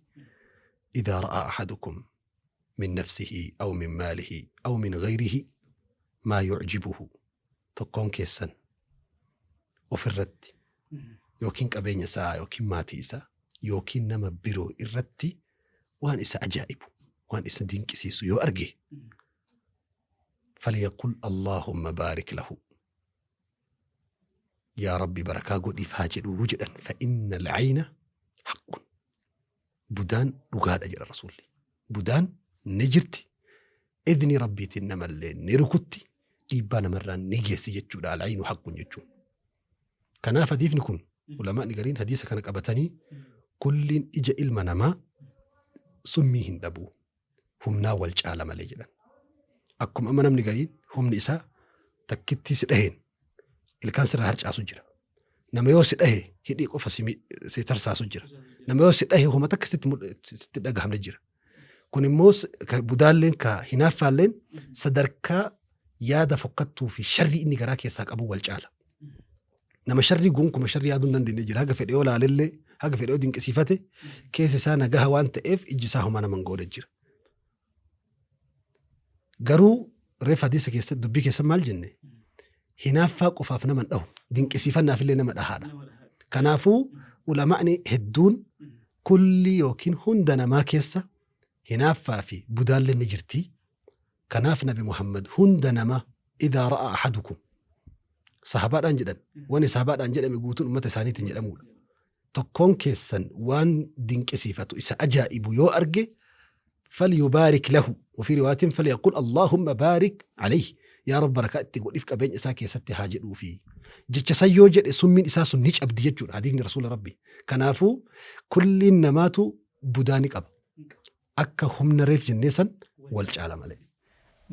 idhaa ra'aa ahadukum min nafsihi aw min maalihi aw min ghayrihi maa yu'jibuhu, tokkoon keessan ofirratti yookiin qabeenya isaa yookiin maatii isaa yookiin nama biroo irratti waan isa ajaa'ibu, waan isa dinqisiisu yoo arge, falyaqul Allahumma baarik lahu, yaa Rabbi barakaa godhiif haa jedhuu jedhan. Fa inna al-ayna haqqun, budaan dhugaadha jedha Rasuulli. Budaan ni jirti, idni Rabbiitiin namallee ni rukutti, dhiibbaa namarraan ni geessi jechuudha al-aynu haqqun jechuun. Kanaaf hadiifni kun, ulamaa'ni gariin hadiisa kana qabatanii, kulliin ija ilma namaa summii hin dhabu, humnaa wal caala malee jedhan. Akkuma amma namni gariin humni isaa takkittii si dhaheen ilkaan sirraa harcaasu jira. Nama yoo si dhahe hidhii qofa si tarsaasu jira. Nama yoo si dhahe homa takka sitti dhagahamne jira. Kun immoo budaalleen ka hinaaffaalleen sadarkaa yaada fokkattuu fi sharrii inni garaa keessaa qabu wal caala. Nama sharrii gonkuma sharrii yaaduu hin dandeenye jira. Haga fedhe yoo laalellee, haga fedhe yoo dinqisiifate, keessa isaa nagaha waan ta'eef ijji isaa homaa nama hin goone jira. Garuu reef hadiisa keessatti dubbii keessa maal jenne? Hinaaffaa qofaaf nama hin dhahu. Dinqisiifannaaf illee nama dhahaadha. Kanaafuu ulamaa'ni hedduun kulli yookiin hunda namaa keessa hinaaffaa fi budaalleen ni jirti. Kanaaf Nabi Muhammad hunda namaa idhaa ra'a ahadukum sahabaadhaan jedhan, wani sahabaadhaan jedhame guutuun ummata isaaniitiin jedhamuudha. Tokkoon keessan waan dinqisiifatu, isa ajaa'ibu yoo arge, falyubaarik lahu, wafii riwaayatin falyaqul Allahumma baarik alayhi, yaa Rabbi barakaa itti godhiif qabeenya isaa keessatti haa jedhuufi. Jecha san yoo jedhe summiin isaa sun ni cabdi jechuudha hadiifni Rasuula Rabbi. Kanaafuu kulliin namaatu budaa ni qaba. Akka humna reef jennee san wal caala malee.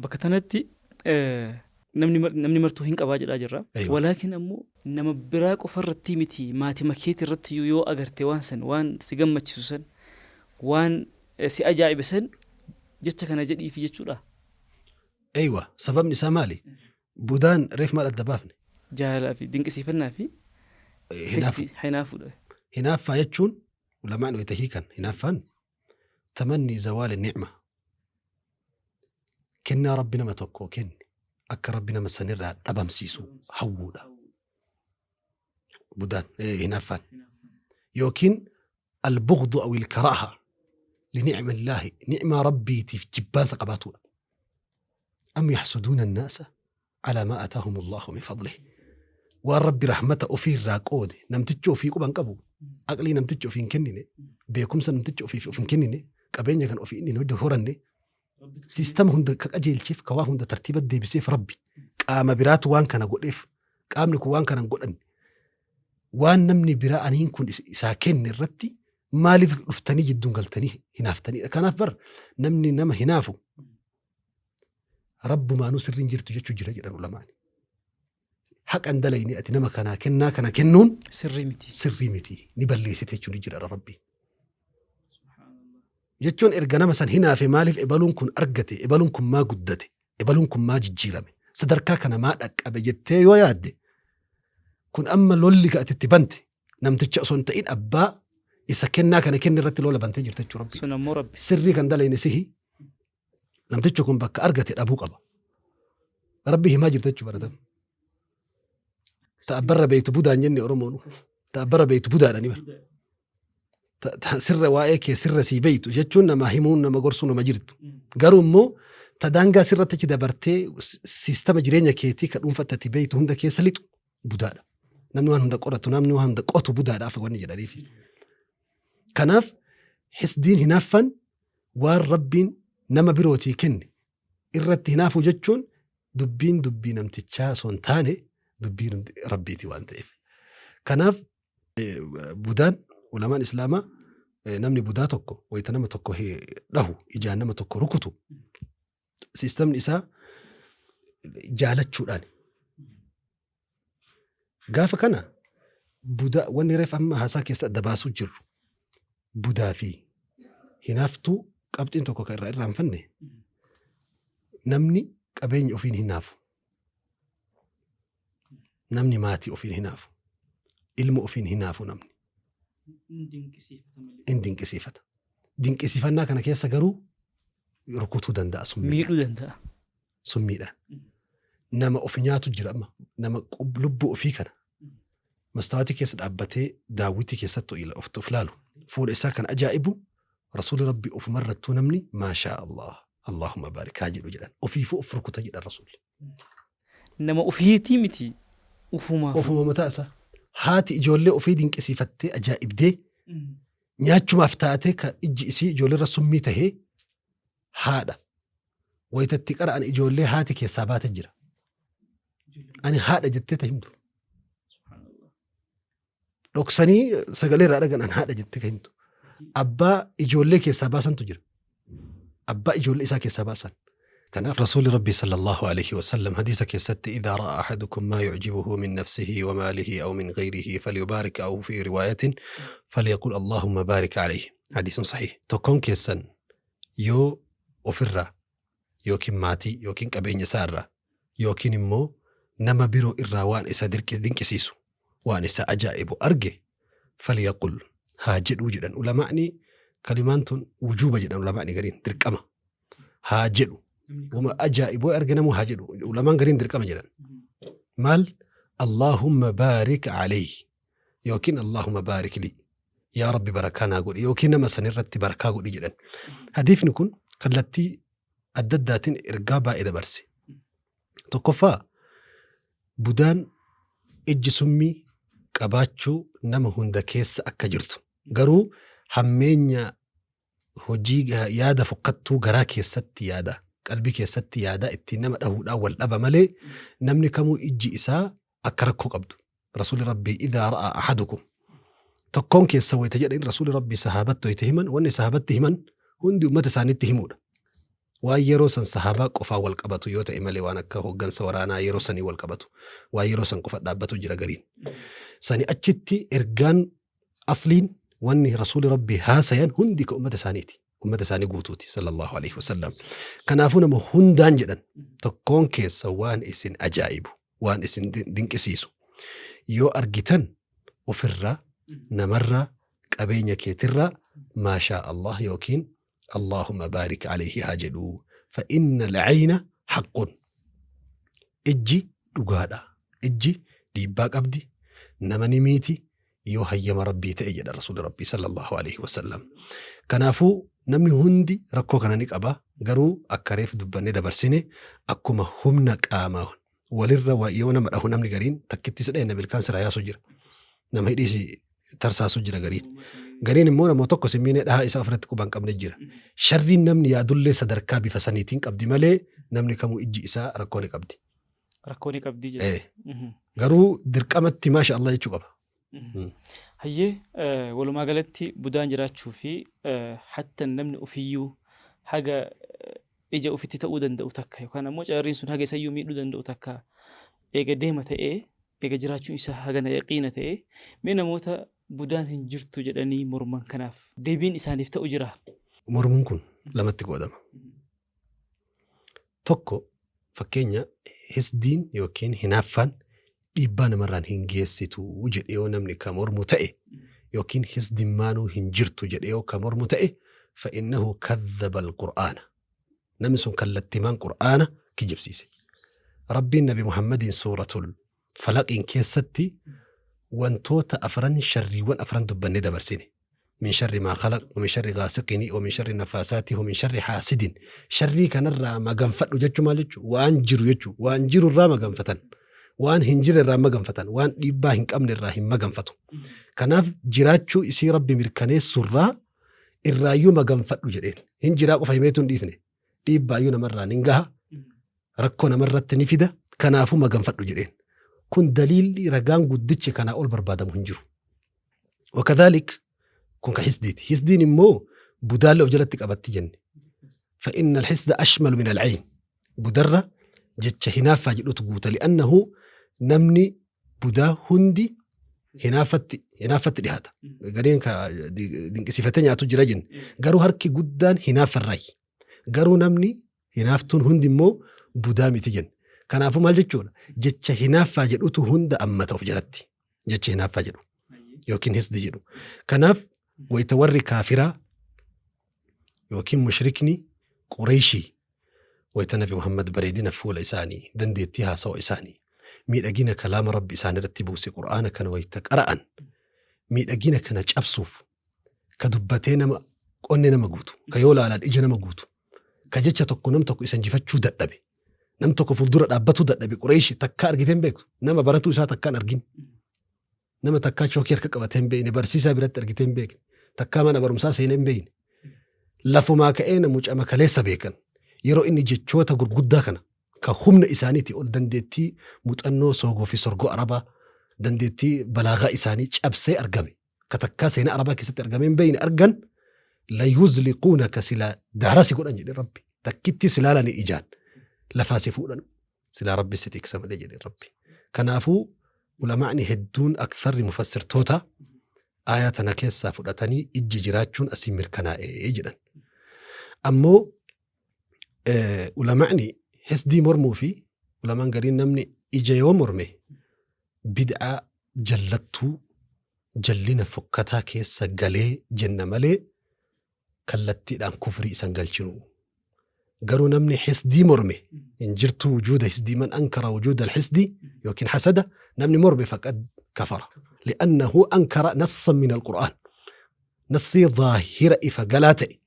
Bakka tanatti namni martuu hin qabaa jedhaa jirra. Walaakin ammoo nama biraa qofa irratti miti, maatima keeti irratti yoo agarte waan san, waan si gammachiisu san, waan si ajaa'ibe san, jecha kana jedhiifi jechuudha. Eywa, sababni isaa maali? Budaan reef maal adda baafne? Jaalalaa fi dinqisiifannaa fi Hinaafu. Hinaafuudha. Hinaaffaa jechuun ulamaan wayita hiikan, hinaaffaan tamanni zawaali ni'ma, kennaa Rabbi nama tokkoo kenne akka Rabbi nama sanirraa dhabamsiisu hawwuudha. Budaan hinaaffaan. Yookiin albughdu aw ilkaraaha linicmillaahi, ni'maa Rabbiitiif jibbaansa qabaatuudha. Am yaxsuduuna annaasa alaa maa ataahum Allahu min fadlih. Waan Rabbi rahmata ofii irraa qoode namtichi ofii quba hin qabu. Aqlii namtichi ofii hin kennine, beekumsa namtichi ofiif of hin kennine, qabeenya kan ofii inni hin horanne, siistama hunda ka qajeelcheef, ka waa hunda tartiiba deebiseef Rabbi. Qaama biraatu waan kana godheef, qaamni kun waan kana hin godhanne. Waan namni biraa aniin kun isaa kenne irratti maaliif dhuftanii jidduun galtanii hinaaftaniidha. Kanaaf bar namni nama hinaafu Rabbumaanuu sirriin jirtu jechuu jira jedhan ulamaan. Haqa hin dalayne, ati nama kanaa kennaa kana kennuun sirrii miti. Sirrii miti, ni balleessite jechuun ni jira Rabbi. Jechuun erga nama san hinaafe, maaliif ebaluun kun argate, ebaluun kun maa guddate, ebaluun kun maa jijjiirame, sadarkaa kana maa dhaqqabe jettee yoo yaadde, kun amma lolli ka ati itti bante namticha osoo hin ta'in abbaa isa kennaa kana kenne irratti lola bantee jirta jechuudha Rabbi. Sun ammoo Rabbi. Sirrii kan dalayne sihi, namtichi kun bakka argate dhabuu qaba. Rabbi himaa jirta jechuudha baratam. Ta abbarra beektu budaan jenne Oromoonu. Ta abbarra beektu budaadha ni bara. Ta sirra waa'ee kee sirra sii beektu jechuun nama himuun, nama gorsuu nama jirtu. Garuu immoo ta daangaa sirratti achi dabartee siistama jireenya keetii ka dhuunfatti ati beektu hunda keessa lixu budaadha. Namni waan hunda qoratu, namni waan hunda qotu budaadhaaf wanni jedhaniif. Kanaaf Hisdiin hinaaffaan waan Rabbiin nama birootii kenne irratti hinaafuu jechuun dubbiin dubbii namtichaa osoo hin taane dubbii Rabbiiti waan ta'eef. Kanaaf budaan ulamaan Islaamaa namni budaa tokko wayita nama tokko dhahu, ijaan nama tokko rukutu, siistamni isaa jaalachuudhaan. Gaafa kana budaa wanni reef amma haasaa keessa adda baasuu jirru budaa fi hinaaftuu qabxiin tokko kan irraa irraanfanne, namni qabeenya ofiin hinaafu. Namni maatii ofiin hinaafu. Ilma ofiin hinaafu namni. In dinqisiifata. Dinqisiifannaa kana keessa garuu rukutuu danda'a summiidhaan. Miidhuu danda'a. Summiidhaan. Nama of nyaatu jira amma. Nama lubbuu ofii kana mastaawatii keessa dhaabbatee daawwitii keessatti of laalu. Fuula isaa kan ajaa'ibu Rasuulli Rabbi ofumarrattuu namni maashaa Allah Allahumma baarik haa jedhu jedhan. Ofiifuu of rukuta jedhan Rasuulli. Nama ofiitii miti, ufumaafuu. Ofuma mataa isaa. Haati ijoollee ofii dinqisiifattee ajaa'ibdee nyaachumaaf taatee ka ijji isii ijoolleerra summii tahee haadha. Wayita itti qara'an ijoollee haati keessaa baate jira. Ani haadha jettee ta himtu. Dhoksanii sagalee irraa dhagan an haadha jettee ka himtu. Abbaa ijoollee keessaa baasantu jira. Abbaa ijoollee isaa keessaa baasan. Kanaaf Rasuulli Rabbii sallallahu alaihi wasallam hadiisa keessatti idhaa ra'a ahadukum maa yu'jibuhu min nafsihi wa maalihi aw min ghayrihi falyubaarik aw fi riwaayatin falyaqul Allahumma baarik alayhi. Hadiisun sahih. Tokkoon keessan yoo ofirraa yookiin maatii yookiin qabeenya isaa irraa yookiin immoo nama biroo irraa waan isa dinqisiisu, waan isa ajaa'ibu arge, falyaqul haa jedhuu jedhan ulamaa'ni. Kalimaan tun wujuuba jedhan ulamaa'ni gariin, dirqama haa jedhu. Wama ajaa'ibu arge namuu haa jedhu. Ulamaan gariin dirqama jedhan. Maal? Allahumma baarik alayhi yookiin Allahumma baarik lii, yaa Rabbi barakaa naa godhi yookiin nama san irratti barakaa godhi jedhan. Hadiifni kun kallattii adda addaatiin ergaa baay'ee dabarse. Tokkoffaa, budaan ijji summii qabaachuu nama hunda keessa akka jirtu, garuu hammeenya hojii yaada fokkattuu garaa keessatti yaada, qalbii keessatti yaada ittiin nama dhahuudhaan wal dhaba malee namni kamuu ijji isaa akka rakkoo qabdu. Rasuulli Rabbii idhaa ra'aa ahadukum, tokkoon keessa wayita jedhan Rasuulli Rabbii sahaabatti wayita himan, wanni sahaabatti himan hundi ummata isaaniitti himuudha. Waan yeroo san sahaabaa qofaa wal qabatu yoo ta'e malee, waan akka hooggansa waraanaa yeroo sanii wal qabatu, waan yeroo san qofa dhaabbatu jira gariin. Sani achitti ergaan asliin wanni Rasuulli Rabbii haasayan hundi ka ummata isaaniiti. Ummata isaanii guutuuti sallallahu alaihi wasallam. Kanaafuu nama hundaan jedhan, tokkoon keessa waan isin ajaa'ibu, waan isin dinqisiisu yoo argitan ofirraa, namarraa, qabeenya keetirraa maashaa Allah yookiin Allahumma baarik alayhi haa jedhu. Fa inna al-ayna haqqun. Ijji dhugaadha. Ijji dhiibbaa qabdi, nama ni miiti yoo hayyama Rabbii ta'e jedha Rasuulli Rabbii sallallahu alaihi wasallam. Kanaafuu namni hundi rakkoo kana ni qaba, garuu akka reef dubbannee dabarsine akkuma humna qaama walirra yoo nama dhahu namni gariin takkitti si dhahe nama ilkaan sirraa yaasu jira. Nama hidhii si tarsaasu jira gariin. Gariin immoo nama tokko si miinee dhahaa isaa ofirratti quba hin qabne jira. Sharriin namni yaadullee sadarkaa bifa saniitiin qabdi malee namni kamuu ijji isaa rakkoo ni qabdi. Rakkoo ni qabdi jedha. Eh. Garuu dirqamatti maasha Allah jechuu qaba. Hayyee, walumaa galatti budaan jiraachuu fi hatta namni ofiyyuu haga ija ofitti ta'uu danda'u takka yookaan ammoo carriin sun haga isayyuu miidhuu danda'u takka eega deema ta'ee, eega jiraachuun isaa hagana yaqiina ta'ee, mee namoota budaan hin jirtu jedhanii morman kanaaf deebiin isaaniif ta'u jiraa? Mormuun kun lamatti qoodama. Tokko, fakkeenya hisdiin yookiin hinaaffaan dhiibbaa namarraan hin geessitu jedhee yoo namni ka mormu ta'e, yookiin hisdimmaanuu hin jirtu jedhee yoo ka mormu ta'e, fa'innahu kadhaba al-Qur'aana. Namni sun kallattimaan Qur'aana kijibsiise. Rabbiin Nabi Muhammadiin suuratul Falaqiin keessatti wantoota afran, sharriiwwan afran dubbannee dabarsine. Min sharri maa khalaq, wa min sharri gaasiqini, wa min sharri naffaasaati, wa min sharri haasidin. Sharrii kanarraa maganfadhu jechuun maal jechuu? Waan jiru jechuu. Waan jiru irraa maganfatan. Waan hin jirre irraa maganfatan. Waan dhiibbaa hin qabne irraa hin maganfatu. Kanaaf jiraachuu isii Rabbi mirkaneessurraa Irraayyuu maganfadhu jedheen. Hin jiraa qofa himeetu hin dhiifne. Dhiibbaayyuu namarraan hin gaha. Rakkoo namarratti ni fida. Kanaafuu maganfadhu jedheen. Kun daliilli ragaan guddichi kanaa ol barbaadamu hin jiru. Wakadhaalik kun ka hisdiiti. Hisdiin immoo budaalle of jalatti qabatti jenne. فإن الحسد أشمل من العين. Budarra jecha hinaaffaa jedhutu guuta. لأنه namni budaa hundi hinaaffatti dhihaata. Gariin ka dinqisiifatee nyaatu jira jenne. Garuu harki guddaan hinaaffarraayi. Garuu namni hinaaftuun hundi immoo budaa miti jenne. Kanaafuu maal jechuudha? Jecha hinaaffaa jedhutu hunda ammata of jalatti. Jecha hinaaffaa jedhu yookiin hisdi jedhu. Kanaaf wayita warri kaafiraa yookiin mushrikni Qureeshii wayita Nabi Muhammad bareedina fuula isaanii, dandeettii haasawa isaanii, miidhagina kalaama Rabbi isaan irratti buuse Qur'aana kana wayita qara'an, miidhagina kana cabsuuf ka dubbatee nama qonne nama guutu, ka yoo laalan ija nama guutu, ka jecha tokko nam tokko isa injifachuu dadhabe, nam tokko fuuldura dhaabbatuu dadhabe. Qureeshi takkaa argitee hin beektu, nama baratuu isaa takkaa hin argin. Nama takkaa chookii harka qabatee hin beekne, barsiisaa biratti argitee hin beekne, takkaa mana barumsaa seenee hin beekne. Lafumaa ka'ee na mucama kaleessa beekan. Yeroo inni jechoota gurguddaa kana ka humna isaaniitii ol dandeettii muuxannoo soogoo fi sorgoo Arabaa, dandeettii balaagaa isaanii cabsee argame, ka takkaa seenaa Arabaa keessatti argamee hin beekne argan, la yuzliquunaka, silaa daara si godhan jedhe Rabbi. Takkitti silaalanii ijaan lafaa si fuudhan, silaa Rabbi si tiksa malee jedhe Rabbi. Kanaafuu ulamaa'ni hedduun, aktharri mufassirtoota, aayaa tana keessaa fudhatanii ijji jiraachuun asii mirkanaa'e jedhan. Ammoo ulamaa'ni hisdii mormuu fi ulamaan gariin namni ija yoo morme bid'aa jallattuu, jallina fokkataa keessa galee jenna malee kallattiidhaan kufrii isan galchinu. Garuu namni hisdii morme, hin jirtu wujuuda hisdii, من أنكر وجود الحسد yookiin حسد namni morme فقد كفر. لأنه أنكر نصا من القرآن. Nassii zaahira ifa galaa ta'e.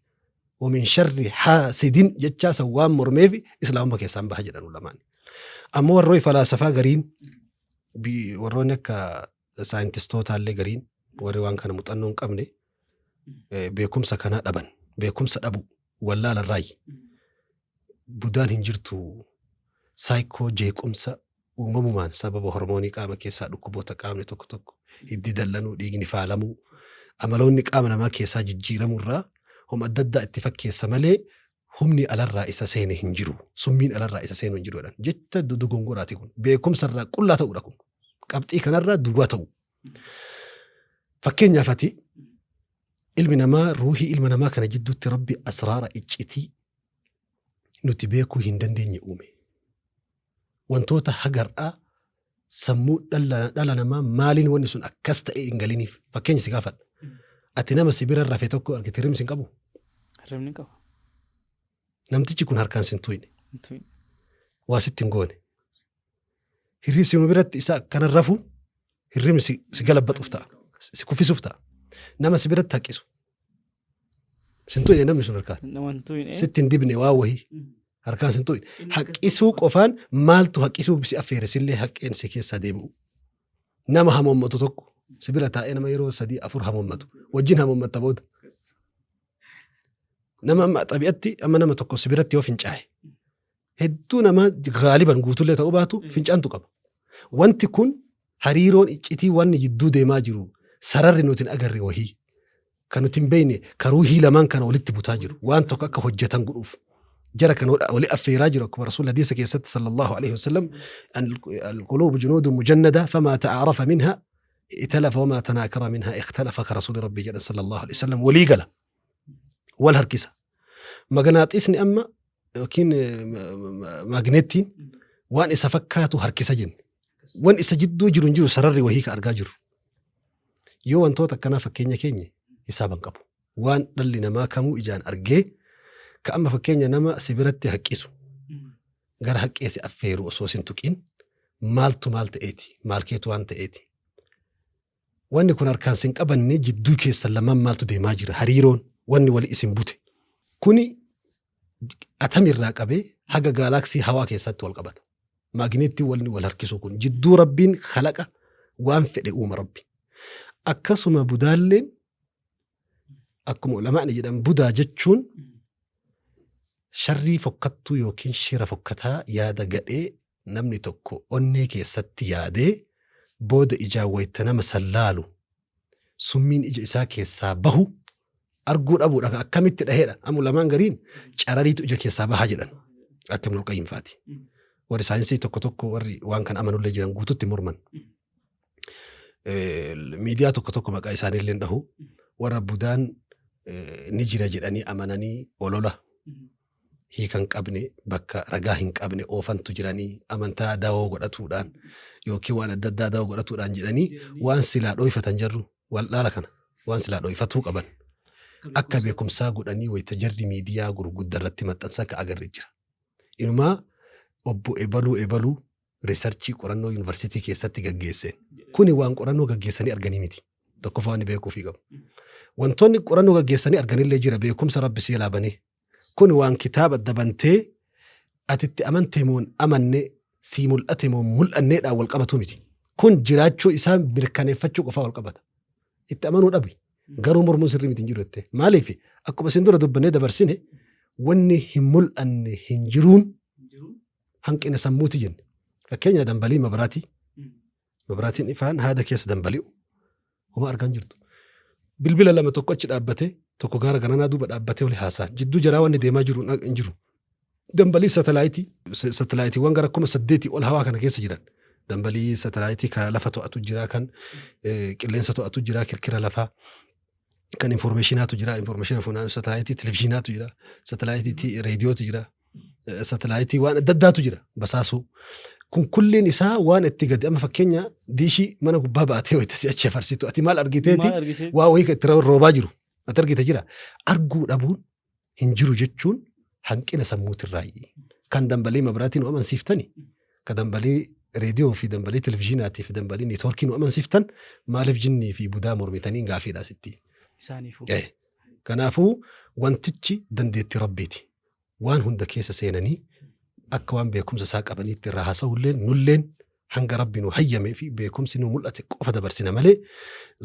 ومن شر حاسد jechaa san waan mormeef islaamummaa keessaan baha jedhan ulamaan. Ammoo warroonni falaasafaa gariin, warroonni akka saayintistootaallee gariin, warri waan kana muuxannoo hin qabne, beekumsa kanaa dhaban, beekumsa dhabu wallaalarraayi. Budaan hin jirtu, saayikoo jeequmsa uumamumaan sababa hormoonii qaama keessaa, dhukkuboota qaamni tokko tokko hiddi dallanuu, dhiigni faalamuu, amaloonni qaama namaa keessaa jijjiiramurraa homa adda addaa itti fakkeessa malee humni alarraa isa seene hin jiru. Summiin alarraa isa seenu hin jiru jedhan. Jecha dogongoraati kun. Beekumsarraa qullaa ta'uudha kun. Qabxii kanarraa duwwaa ta'u. Fakkeenyaaf ati ilmi namaa, ruuhii ilma namaa kana jidduutti Rabbi asraara iccitii nuti beekuu hin dandeenye uume. Wantoota hagar'aa sammuu dhala namaa maaliin wanni sun akkas ta'e hin galiniif. Fakkeenya si gaafadha. Ati nama si bira rafe tokko argite, hirribni sin qabu? Hirribni qaba. Namtichi kun harkaan sin tuyne. Waa sitti hin goone. Hirribsi biratti isa akkana rafu hirribni si galabbaxuuf ta'a. Si kuffisuuf ta'a. Nama si biratti haqqisu. Sin tuyne namni sun harkaan. Nama hin tuyne. Sitti hin dibne waa wahii. Harkaan sin tuyne. Haqqisuu qofaan maaltu haqqisuu si affeere sillee haqqeen si keessaa deebi'u? Nama hamoommatu tokko si bira taa'ee, nama yeroo sadii afur hamoommatu wajjin hamoommatta booda. Nama amma xabi'atti amma nama tokko si biratti yoo fincaa'e, hedduu nama gaaliban guutullee ta'uu baatu fincaantu qaba. Wanti kun hariiroon iccitii wanni jidduu deemaa jiru, sararri nuti hin agarre wahii kan nuti hin beekne, ka ruuhii lamaan kana walitti butaa jiru, waan tokko akka hojjetan godhuuf jara kana wali affeeraa jiru. Akkuma Rasuul hadiisa keessatti صلى الله عليه وسلم: القلوب جنود مجندة، فما تعارف منها ائتلف وما تناكر منها اختلف، ka Rasuuli Rabbii jedhan صلى الله عليه وسلم. Walii gala, wal harkisa. Maganaaxiisni amma yookiin maagneettiin waan isa fakkaatu harkisa jenne. Wan isa jidduu jiru hin jiru, sararri wahii ka argaa jiru. Yoo wantoota akkanaa fakkeenya keenya hisaaban qabu. Waan dhalli namaa kamuu ijaan argee, ka amma fakkeenya nama si biratti haqqisu, gara haqqee si affeeru osoo sin tuqin, maaltu maal ta'eeti, maal keetu waan ta'eeti? Wanni kun harkaan sin qabanne, jidduu keessan lamaan maaltu deemaa jira, hariiroon wanni wali isin bute kuni atamirraa qabee haga gaalaaksii hawaa keessatti wal qabata. Maagneettiin walni wal harkisuu kun jidduu Rabbiin khalaqa waan fedhe uuma Rabbi. Akkasuma budaalleen Akkuma ulamaa'ni jedhan budaa jechuun sharrii fokkattuu yookiin shira fokkataa yaada gadhee namni tokko onnee keessatti yaadee booda ijaan wayta nama san laalu summiin ija isaa keessaa bahu arguu dhabuudha ka akkamitti dhaheedha. Amma ulamaan gariin carariitu ija keessaa baha jedhan akka Ibnul Qayyim faati. Warri saayinsii tokko tokko warri waan kana amanullee jiran guututti morman. Miidiyaa tokko tokko maqaa isaanii illee dhahu warra budaan ni jira jedhanii amananii olola hiika hin qabne bakka ragaa hin qabne oofantu jiranii amantaa dawoo godhatuudhaan yookiin waan adda addaa dawoo godhatuudhaan jedhanii waan silaa dhooyfatan jarru wal'aala kana waan silaa dhooyfatuu qaban akka beekumsaa godhanii wayita jarri miidiyaa gurgudda irratti maxxansan ka agarre jira. Inumaa obbo ebaluu ebaluu researchii qorannoo yuunivarsiitii keessatti gaggeesseen. Kuni waan qorannoo gaggeessanii arganii miti. Tokkoffaa wanni beekuufii qabu. Wantoonni qorannoo gaggeessanii arganillee jira beekumsa Rabbi si jalaa banee. Kuni waan kitaaba adda bantee ati itti amantee moo hin amanne sii mul'ate moo hin mul'anneedhaan wal qabatuu miti. Kun jiraachuu isaa mirkaneeffachuu qofaa wal qabata. Itti amanuu dhabi. Garuu mormuun sirrii miti hin jiru jettee. Maaliif akkuma isin dura dubbannee dabarsine wanni hin mul'anne hin jiruun hanqina sammuuti jenne. Fakkeenya dambalii mabraatii. Mabraatiin ifaan haada keessa dambali'u. Homa argaa hin jirtu. Bilbila lama tokko achi dhaabbatee tokko gaara garanaa duuba dhaabbatee wali haasa'an. Jidduu jaraa wanni deemaa jiru hin jiru. Dambalii satellaayitii satelaayitiiwwan gara 8000 ol hawaa kana keessa jiran. Dambalii satelaayitii ka lafa to'atu jira kan qilleensa to'atu jira kirkira lafaa. Kan informeeshinaatu jira informeeshina funaanu satelaayitii televizhiinaatu jira satelaayitii reediyootu jira satelaayitii waan adda addaatu jira basaasuu. Kun kulliin isaa waan itti gadi amma fakkeenya diishii mana gubbaa baatee wayita si achi afarsitu ati maal argiteeti Maal argitee? waa wayii kan itti roobaa jiru ati argite jira arguu dhabuun hin jiru jechuun hanqina sammuutirraayyi. Kan dambalii mabraatii nu amansiiftani, ka dambalii reediyoo fi dambalii televizhiinaatii fi dambalii neetwoorkii nu amansiiftan maaliif jinnii fi budaa mormitanii gaafiidha asitti. Isaaniifuu. Kanaafuu wantichi dandeettii Rabbiiti. Waan hunda keessa seenanii akka waan beekumsa isaa qabaniitti irraa haasa'ulleen nulleen hanga Rabbi nu hayyamee fi beekumsi nu mul'ate qofa dabarsina malee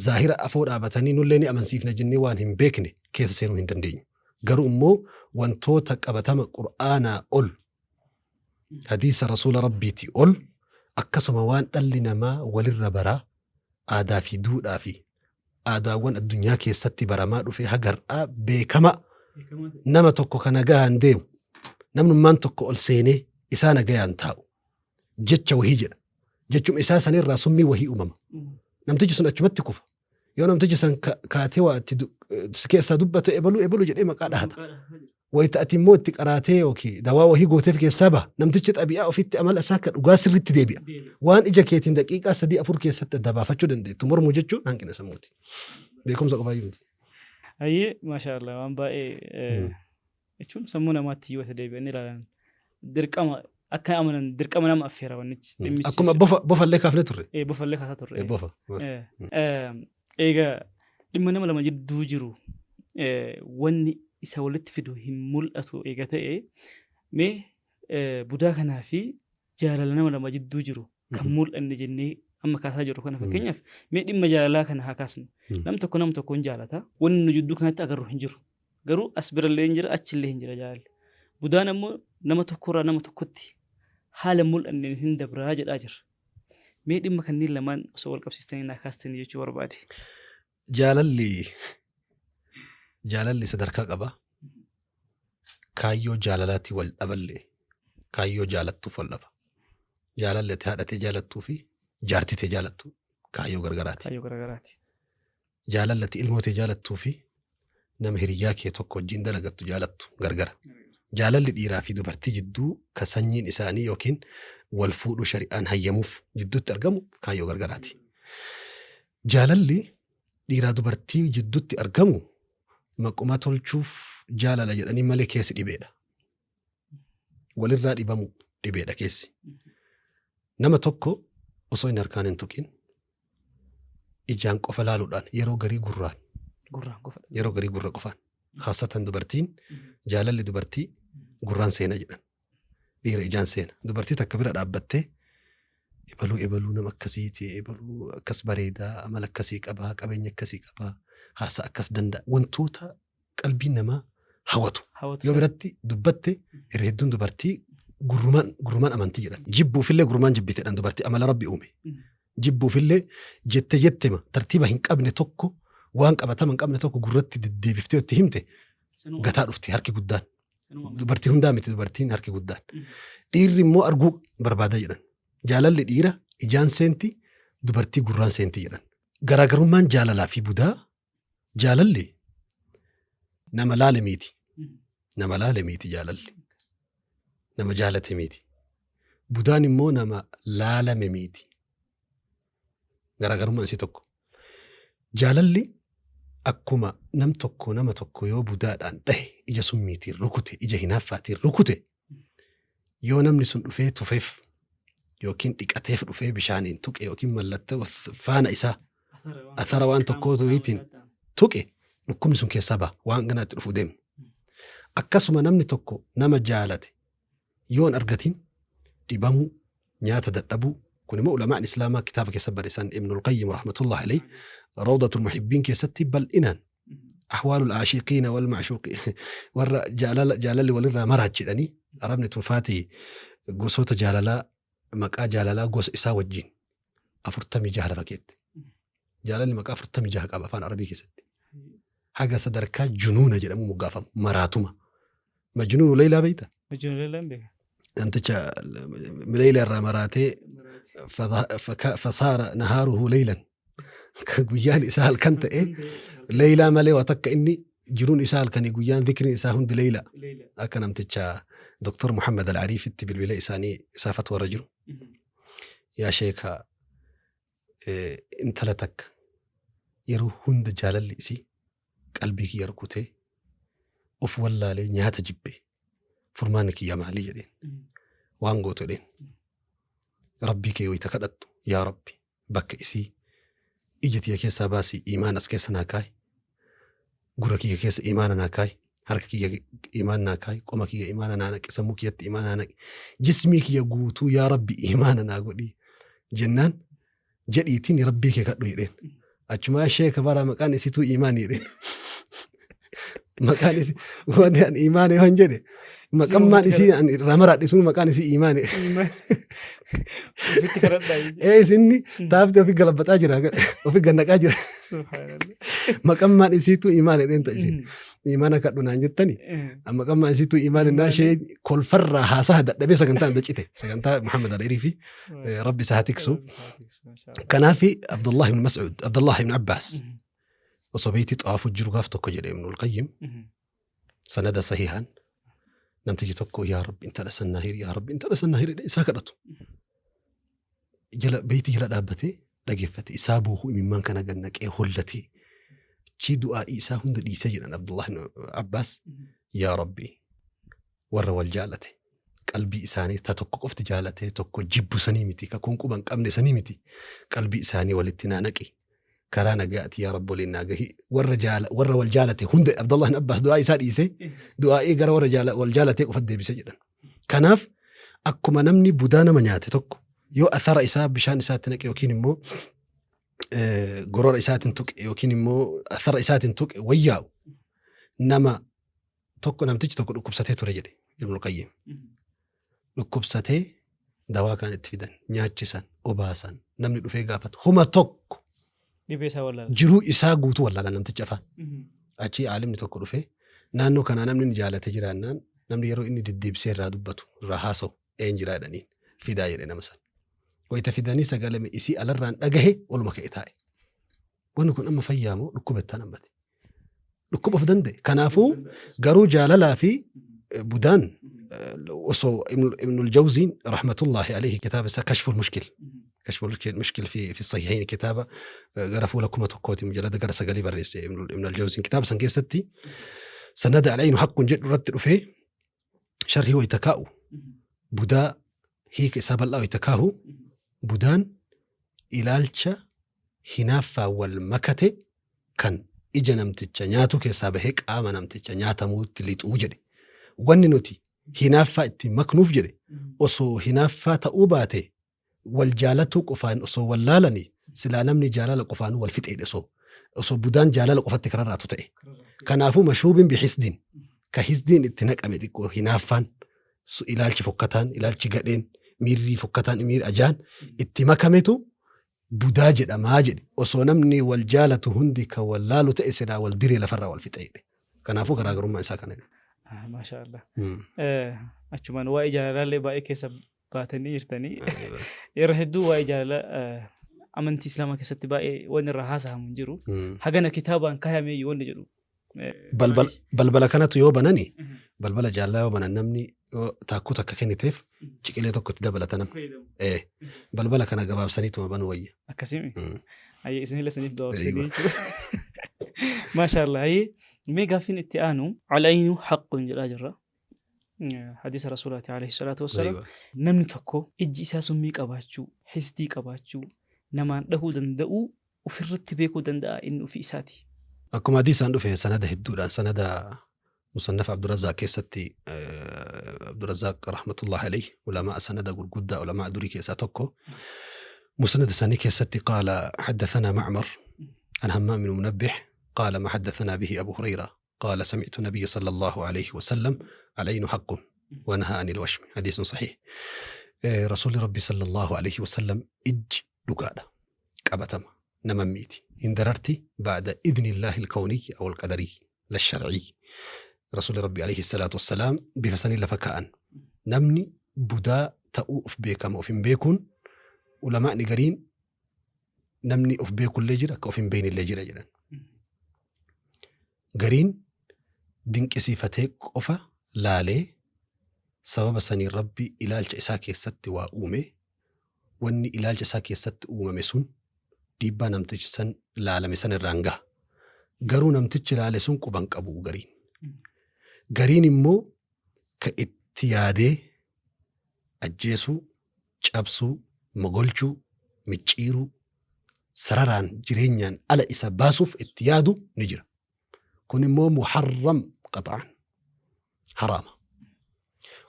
zaahira afoo dhaabatanii nullee ni amansiifna jennee waan hin beekne keessa seenuu hin dandeenyu. Garuu immoo wantoota qabatama Qur'aanaa ol, hadiisa Rasuula Rabbiitii ol, akkasuma waan dhalli namaa walirra baraa aadaa fi duudhaa fi aadaawwan addunyaa keessatti baramaa dhufee haga har'aa beekama nama tokko ka nagayaan deemu namnummaan tokko ol seenee isaa nagayaan taa'u jecha wahii jedha. Jechuma isaa sanirraa summii wahii uumama. Namtichi sun achumatti kufa. Yoo namtichi san kaatee waa itti si keessaa dubbatu ebaluu ebaluu jedhee maqaa dhahata. Wayita ati immoo itti qaraatee yookiin dawaa wahii gooteef keessaa baha. Namtichi xabi'aa ofitti amala isaa akka dhugaa sirriitti deebi'a. Waan ija keetiin daqiiqaa sadii afur keessatti adda baafachuu dandeettu mormuu jechuun hanqina sammuuti. Beekumsa qofaayyuu miti. Hayyee maashaa Allah waan baay'ee jechuun sammuu namaatti yoo isa deebi'anii ilaalan dirqama akka amanan dirqama nama affeera wannichi dhimmichi Akkuma bofa bofallee kaafne turre. Bofallee kaasaa turre. Bofa. Egaa dhimma nama lama jidduu jiru wanni isa walitti fidu hin mul'atu eega ta'e mee budaa kanaa fi jaalala nama lama jidduu jiru kan mul'anne jennee amma kaasaa jirru kana fakkeenyaaf mee dhimma jaalalaa kana haa kaasnu. Nam tokko nama tokkoon jaalata. Wanni nu jidduu kanatti agarru hin jiru. Garuu as birallee hin jira achillee hin jira jaalalli. Budaan ammoo nama tokkorraa nama tokkotti haala mul'anneen hin dabraa jedhaa jira. Mee dhimma kanneen lamaan osoo wal qabsiistanii naa kaastanii jechuu barbaade. Jaalalli jaalalli sadarkaa qaba. Kaayyoo jaalalaatti wal dhaballee kaayyoo jaalattuuf wal dhaba. Jaalalli ati haadha tee jaalattuu fi jaartii tee jaalattu kaayyoo gargaraati. Kaayyoo garagaraati. Jaalalli ati ilmoo tee jaalattuu fi nama hiriyyaa kee tokko wajjin dalagattu jaalattu gargara. Jaalalli dhiiraa fi dubartii jidduu ka sanyiin isaanii yookiin wal fuudhuu shari'aan hayyamuuf jidduutti argamu kaayyoo gargaraati. Jaalalli dhiiraa dubartii jidduutti argamu maquma tolchuuf jaalala jedhanii malee keessi dhibeedha. Walirraa dhibamu dhibeedha keessi. Nama tokko osoo inni harkaan hin tuqin ijaan qofa laaluudhaan yeroo garii gurraan Gurraan qofa. yeroo garii gurra qofaan khaasatan dubartiin jaalalli dubartii gurraan seena jedhan. Dhiira ijaan seena. Dubartii takka bira dhaabbattee Ebaluu ebaluu nama akkasiiti, ebaluu akkas bareedaa, amala akkasii qabaa, qabeenya akkasii qabaa, haasaa akkas danda'a. Wantoota qalbiin namaa hawatu. Hawwatu Yoo sana. biratti dubbatte irra hedduun dubartii gurrumaan gurrumaan amantii jedhan. Jibbuufillee gurrumaan jibbite jedhan dubartii amala Rabbi uume. Jibbuufillee jette jettema tartiiba hin qabne tokko waan qabatama hin qabne tokko gurratti deddeebiftee itti himte gataa dhufti harki guddaan. Dubartii hundaa miti dubartiin harki guddaan. Dhiirri immoo arguu barbaada jedhan. Jaalalli dhiira ijaan seenti dubartii gurraan seenti jedhan. Garaagarummaan jaalalaa fi budaa jaalalli nama laale miti. Nama laale miti jaalalli. Nama jaalate miti. Budaan immoo nama laalame miti. Garaagarummaan isii tokko. Jaalalli akkuma nam tokko nama tokko yoo budaadhaan dhahe ija summiitiin rukute ija hinaaffaatiin rukute yoo namni sun dhufee tufeef yookiin dhiqateef dhufee bishaaniin tuqe yookiin mallattoo faana isaa athara waan tokkootiin tuqe dhukkubni sun keessaa baha waan ganaatti dhufuu deemu. Akkasuma namni tokko nama jaalate yoo hin argatin dhibamuu, nyaata dadhabuu, kun immoo ulamaan islaamaa kitaaba keessa barreessan Ibnul Qayyim rahmatullah alayhi Rawdatul Muhibbiin keessatti bal'inaan ahwaalul aashiqiina wal ma'shuuqi warra jaalala jaalalli walirraa maraach jedhanii arabni tunfaati gosoota jaalalaa maqaa jaalalaa gosa isaa wajjin 46 lafa keette. Jaalalli maqaa 46 qaba afaan arabii keessatti. Haga sadarkaa junuuna jedhamu moggaafamu maraatuma. Majnuunu Leylaa beekta? Majnuun Leylaa hin beeka. Namticha Leylaa irraa maraatee fasaara nahaaruhu leylan. Guyyaan isaa halkan ta'e Leylaa malee waa takka inni jiruun isaa halkanii guyyaan zikriin isaa hundi Leylaa. Akka namticha Dr. Muhammad Al-Ariifitti bilbila isaanii isaa fatwa irra jiru. Yaa sheeka intala takka yeroo hunda jaalalli isii qalbii kiyya rukutee of wallaalee nyaata jibbe furmaanni kiyya maalii jedheen. Waan gootu jedheen. Rabbii kee wayita kadhattu yaa Rabbi bakka isii ija tiyya keessaa baasii iimaana as keessa naa kaayi. Gurra kiyya keessa iimaana naa kaayi. Harka kiyya iimaana naa kaayi. Qoma kiyya iimaana naa naqi. Sammuu kiyyatti iimaana naa naqi. Jismii kiyya guutuu yaa Rabbi iimaana naa godhi jennaan jedhiitiin Rabbii kee kadhu jedheen. Achumaa sheeka bara maqaan isituu iimaani jedheen. Maqaan isii wanni ani iimaani yoon jedhe maqammaan isii ani irraa maraadhe sun maqaan isii iimaani. Ofitti kadhadhaa jechuudha. Ee isinni taafti ofi galabbaxaa jira ofi gannaqaa jira. Subhaanallah. Maqammaan isiituu iimaani jedheen ta'a isin. Iimaana kadhu naan jettani. Maqammaan isiituu iimaani naa ishee kolfarraa haasaha dadhabee sagantaa adda cite sagantaa Muhammad Al-Irii fi Rabbi isa haa tiksu. Kanaafi Abdullah ibn Mas'ud, Abdullah ibn Abbas osoo beeytii xawaafu jiru gaaf tokko jedhe Ibnul Qayyim sanada sahihaan namtichi tokko yaa Rabbi intala san naa hiri yaa Rabbi intala san naa hiri jedhee isaa kadhatu. Jala beeytii jala dhaabbatee dhageeffate isaa boohu imimmaan kana gad naqee hollatee achii du'aa'ii isaa hunda dhiisee jedhan Abdullah ibn Abbas yaa Rabbi warra wal jaalate qalbii isaanii ta tokko qofti jaalatee tokko jibbu sanii miti ka kun quba hin qabne sanii miti qalbii isaanii walitti naa naqi karaa nagaati yaa rabbi waliin naa gahi warra jaala warra wal jaalate hunda Abdullah ibn Abbas du'aa isaa dhiisee du'aa'ii gara warra jaala wal jaalatee qofa deebise jedhan kanaaf akkuma namni budaa nama nyaate tokko yoo athara isaa bishaan isaatti naqe yookiin immoo gorora isaatiin tuqe yookiin immoo athara isaatiin tuqe wayyaa'u nama tokko namtichi tokko dhukkubsatee ture jedhe Ibnul Qayyim. Dhukkubsatee dawaa kaan itti fidan, nyaachisan, obaasan, namni dhufee gaafatu homa tokko Dhibee isaa wallaala. jiruu isaa guutuu wallaala namtichi afaan. Achii aalimni tokko dhufee naannoo kanaa namni inni jaalate jiraannaan namni yeroo inni deddeebisee irraa dubbatu irraa haasa'u een jiraa jedhaniin fidaa jedhe nama sana. Wayita fidanii sagalame isii alarraan dhagahe oluma ka'e taa'e. Wanni kun amma fayyaa moo dhukkuba ittaan hambate? Dhukkuba of danda'e. Kanaafuu garuu jaalalaa fi budaan osoo Ibnul Jawziin rahmatullahi alayhi kitaaba isaa Kashful Mushkil Kashful Mushkil fi Sahihayn kitaaba gara fuula 1000ti mujalada gara sagalii barreesse Ibnul Jawziin kitaaba san keessatti sanada al-aynu haqqun jedhu irratti dhufee sharhii wayita kaa'u budaa hiika isaa bal'aa wayita kaahu budaan ilaalcha hinaaffaan wal makate kan ija namticha nyaatuu keessaa bahee qaama namticha nyaatamuutti lixuu jedhe. Wanni nuti hinaaffaa ittiin maknuuf jedhe osoo hinaaffaa ta'uu baate Wal jaalatuu qofaan osoo wal laalanii silaa namni jaalala qofaanuu wal fixeedha osoo budaan jaalala qofatti kararraatu ta'e. Kanaafuu mashuubin bihisdiin ka hisdiin itti naqame xiqqoo hinaaffaan ilaalchi fokkataan ilaalchi gadheen miirri fokkataan miirri ajaan itti makametu budaa jedhamaa jedhe. Osoo namni wal jaalatu hundi kan wal laalu ta'e silaa wal diree lafarraa wal fixe jedhe. Kanaafuu garaagarummaan isaa kana. Maasha Allah. Achumaan waa'ee jaalalaallee baay'ee keessa baatanii jirtanii. Yeroo hedduu waa'ee jaalala amantii Islaamaa keessatti baay'ee wanni irraa haasahamu hin jiru. Hagana kitaabaan kaayamee wanni jedhu. Balbala kanatu yoo banani balbala jaalalaa yoo banan namni yoo taakkuu takka kenniteef ciqilee tokko itti dabalata namni. Balbala kana gabaabsaniituma banuu wayya. Akkasii. Ayyee isinillee saniif gabaabsanii jechuudha. Maasha Allah. Ayyee mee gaaffiin itti aanu al-aynu haqqun jedhaa jirra. Hadiisa Rasuulaati alayhi salaatu wassalaam. Namni tokko ijji isaa summii qabaachuu, hisdii qabaachuu, namaan dhahuu danda'uu ofirratti beekuu danda'a inni ofii isaati. Akkuma hadiisaan dhufe sanada hedduudhaan sanada musannafa Abdurrazzaaq keessatti Abdurrazzaaq rahmatullahi alayhi ulamaa sanada gurguddaa ulamaa durii keessaa tokko musnada isaanii keessatti qaala haddathanaa Ma'mar an Hammaam ibn Munabbih qaala ma haddathanaa bihi Abu Hurayra qaala sami'tu nabiyya sallallahu alayhi wa sallam al-aynu haqqun wa nahaa anil washmi hadiisun sahih. Rasuulli Rabbi sallallahu alayhi wa sallam ijji dhugaadha qabatama nama miiti hin dararti ba'da idnillahi al-kawniyyi aw al-qadariyyi la shar'iyyi. Rasuulli Rabbi alayhi salaatu wassalaam bifa sanii lafa kaa'an. Namni budaa ta'uu of beekama of hin beekuun ulamaa'ni gariin namni of beekullee jira akka of hin beeknellee jira jedhan. Gariin dinqisiifatee qofa laalee sababa saniin Rabbi ilaalcha isaa keessatti waa uume wanni ilaalcha isaa keessatti uumame sun dhiibbaa namticha san laalame san irraan gaha. Garuu namtichi laale sun quba hin qabu gariin. Gariin immoo ka itti yaadee ajjeesuu, cabsuu, mogolchuu, micciiruu, sararaan jireenyaan ala isa baasuuf itti yaadu ni jira. Kun immoo muharram qaxa'an haraama.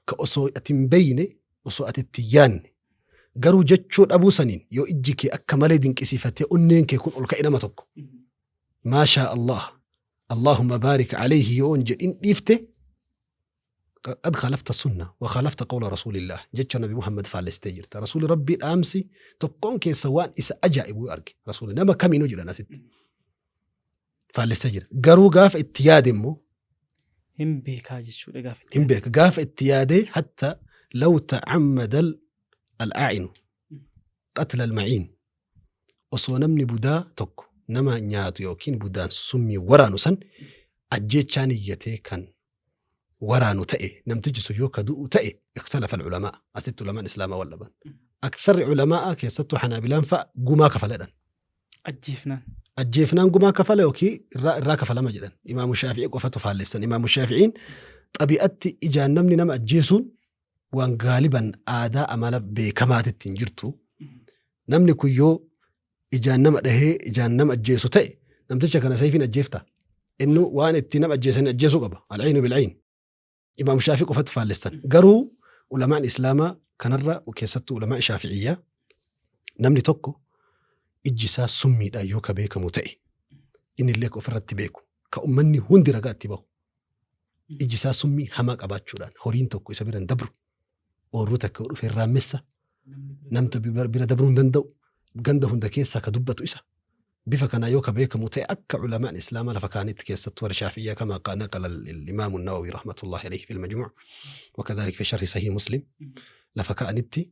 Ka osoo ati hin beeyne osoo ati itti hin yaadne garuu jechuu dhabuu saniin yoo ijji kee akka malee dinqisiifatee onneen kee kun ol ka'e nama tokko maashaa Allah Allahumma baarik alayhi yoo hin jedhin dhiifte qad khalafta sunna wa khalafta qawla rasuulillah jecha nabi Muhammad faallessitee jirta. Rasuuli Rabbii dhaamsi tokkoon keessa waan isa ajaa'ibu yoo arge rasuuli nama kamiinuu jedhan asitti faallessee jira. Garuu gaafa itti yaade immoo Hin beekaa jechuudha gaafa itti hin beeka. Gaafa itti yaadee hatta law ta'ammada al-aa'inu qatla al-ma'iin osoo namni budaa tokko nama nyaatu yookiin budaan summii waraanu san ajjeechaa niyyatee kan waraanu ta'e namtichi sun yoo ka du'u ta'e ikhtalafa al-ulamaa asitti ulamaan islaamaa wal dhaban. Aktharri ulamaa keessattuu hanaabilaan fa'a gumaa kafaladhan. Ajjeefnaan. Ajjeefnaan gumaa kafala yookiin irraa kafalama jedhan. Imaamu Shaafi'ii qofatu faallessan. Imaamu Shaafi'iin xabi'atti ijaan namni nama ajjeesuun waan gaaliban aadaa amala beekamaatitti hin jirtu. Namni kun yoo ijaan nama dhahee ijaan nama ajjeesu ta'e namticha kana sayfiin ajjeefta. Inni waan itti nama ajjeesan ajjeesuu qaba. Al-aynu bil-ayn. Imaamu Shaafii qofatu faallessan. Garuu ulamaan Islaamaa kanarra keessattuu ulamaan Shaafi'iyyaa namni tokko ijji isaa summiidhaan yoo ka beekamu ta'e inni illee ka ofirratti beeku ka ummanni hundi ragaa itti bahu ijji isaa summii hamaa qabaachuudhaan horiin tokko isa bira hin dabru oorruu takka yoo dhufe irraa messa namta bira dabruu hin danda'u ganda hunda keessaa ka dubbatu isa bifa kanaa yoo ka beekamu ta'e akka ulamaan Islaamaa lafa kaanitti keessattuu warri Shaafi'iyyaa kama naqala al-Imaamu Nawawi rahmatullahi alayhi fil majmuu' wakadhalik fi sharhi sahih Muslim lafa kaa'anitti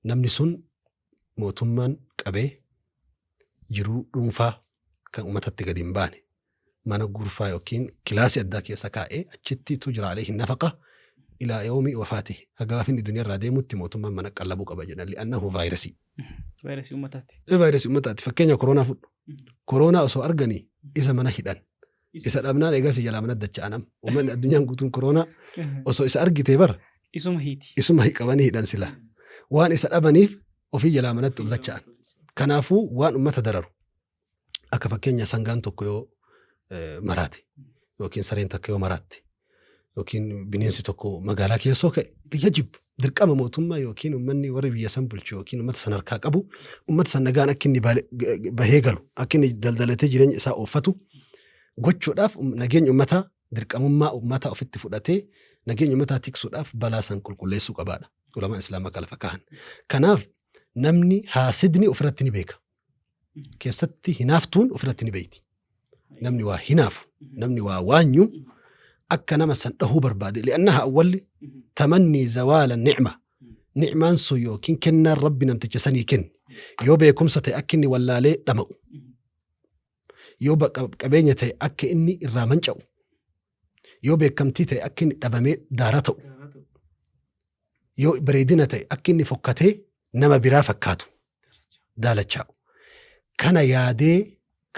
namni sun mootummaan qabee jiruu dhuunfaa kan uummatatti gadi hin baane mana gurfaa yookiin kilaasii addaa keessa kaa'ee achitti tujra alayhi nafaqa ilaa yawmi wafaatihi haga gaafa inni duniyaa irraa deemutti mootummaan mana qallabuu qaba jedhan li'annahu vaayirasii. Vaayirasii uummataati. Vaayirasii uummataati. Fakkeenya koronaa fudhu. Koronaa osoo arganii isa mana hidhan. Isa dhabnaan eegas jalaa mana dacha'an amma. Uummanni addunyaan guutuun koronaa osoo isa argitee bara. Isuma hiiti. Isuma qabanii hidhan sila. Waan isa dhabaniif ofii jalaa manatti ol dacha'an. Kanaafuu waan uummata dararu. Akka fakkeenya sangaan tokko yoo maraate yookiin sareen takka yoo maraatte Yookiin bineensi tokko magaalaa keessoo ka'e, yajib dirqama mootummaa yookiin uummanni warri biyya san bulchu yookiin uummata san harkaa qabu uummata san nagaan akka inni bahee galu, akka inni daldalatee jireenya isaa ooffatu gochuudhaaf, nageenya uummataa dirqamummaa uummataa ofitti fudhatee nageenya uummataa tiksuudhaaf balaa san qulqulleessuu qabaadha. Ulamaan Islaamaa kan lafa kaahan. Kanaaf namni haasidni ofirratti ni beeka. Keessatti hinaaftuun ofirratti ni beeyti. Namni waa hinaafu, namni waa waanyu akka nama san dhahuu barbaade. Li'annaha awwalli tamannii zawaala ni'ma. Ni'maan sun yookiin kennaan Rabbi namticha sanii kenne yoo beekumsa ta'e akka inni wallaalee dhama'u. Yoo qabeenya ta'e akka inni irraa manca'u. Yoo beekamtii ta'e akka inni dhabamee daara ta'u. Yoo bareedina ta'e akka inni fokkatee nama biraa fakkaatu, daalachaa'u. Kana yaadee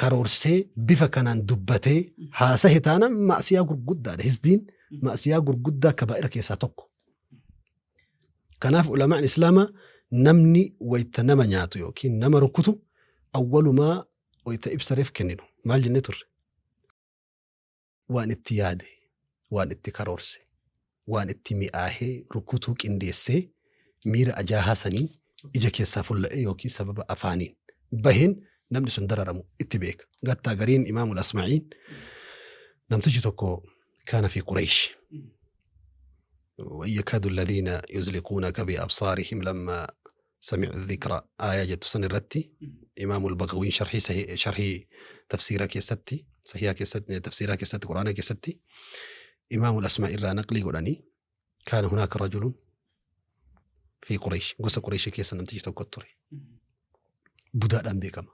karoorsee bifa kanaan dubbatee haasahe taanaan ma'asiyaa gurguddaadha. Hisdiin ma'asiyaa gurguddaa kabaa'ira keessaa tokko. Kanaaf ulamaan Islaamaa namni wayta nama nyaatu yookiin nama rukutu, awwalumaa wayta ibsa reef kenninu maal jennee turre? Waan itti yaade, waan itti karoorse, waan itti mi'aahee rukutuu qindeessee miira ajaahaa saniin ija keessaa fulla'ee yookiin sababa afaaniin baheen namni sun dararamu itti beeka. Gattaa gariin Imaamul Asma'iin namtichi tokko kaana fi Quraysh. وإن يكاد الذين يزلقونك بأبصارهم لما سمعوا الذكر آية jettu san irratti Imaamul Bagawiin sharhii sharhii tafsiira keessatti, sahiha keessatti, tafsiira keessatti, Quraana keessatti Imaamul Asmaa irraa naqlii godhanii, كان هناك رجل في قريش, gosa Quraysh keessa namtichi tokko ture, budaadhaan beekama.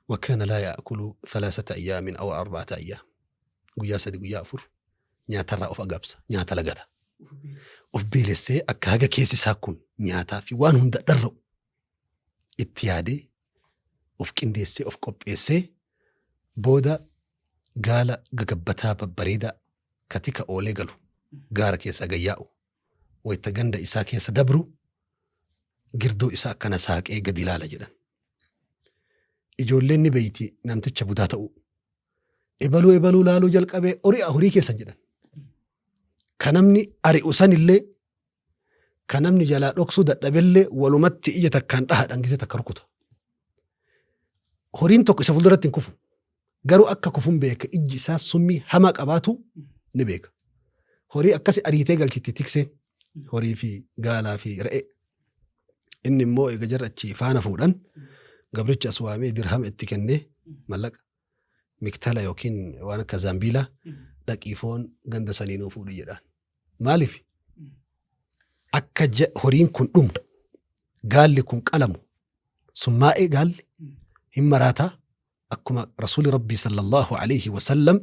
وكان لا يأكل 3 أيام أو 4 أيام, guyyaa 3, guyyaa 4 nyaatarraa of agabsa, nyaata lagata, of beelessee akka haga keessi isaa kun nyaataa fi waan hunda dharra'u itti yaadee of qindeessee of qopheessee, booda gaala gagabbataa babbareedaa katika oolee galu gaara keessa gayyaa'u wayta ganda isaa keessa dabru girdoo isaa akkana saaqee gadi ilaala jedhan. Ijoolleen ni beeyti namticha budaa ta'uu. Ebaluu ebaluu laaluu jalqabee hori'a horii keessan jedhan. Ka namni ari'u sanillee, ka namni jalaa dhoksuu dadhabellee, walumatti ija takkaan dhahaadhaan gisee takka rukuta. Horiin tokko isa fuulduratti hin kufu. Garuu akka kufuun beeka, ijji isaa summii hamaa qabaatu ni beeka. Horii akkasi ariitee galchitti tikseen horii fi gaalaa fi re'ee. Inni immoo eega jarra achi faana fuudhan gabricha as waamee dirhama itti kennee, mallaqa miktala yookiin waan akka zaambiilaa, dhaqii foon ganda sanii nuu fuudhi jedhaan. Maaliif? Akka horiin kun dhumu, gaalli kun qalamu, summaa'ee gaalli hin maraataa, akkuma Rasuuli Rabbii صلى الله عليه وسلم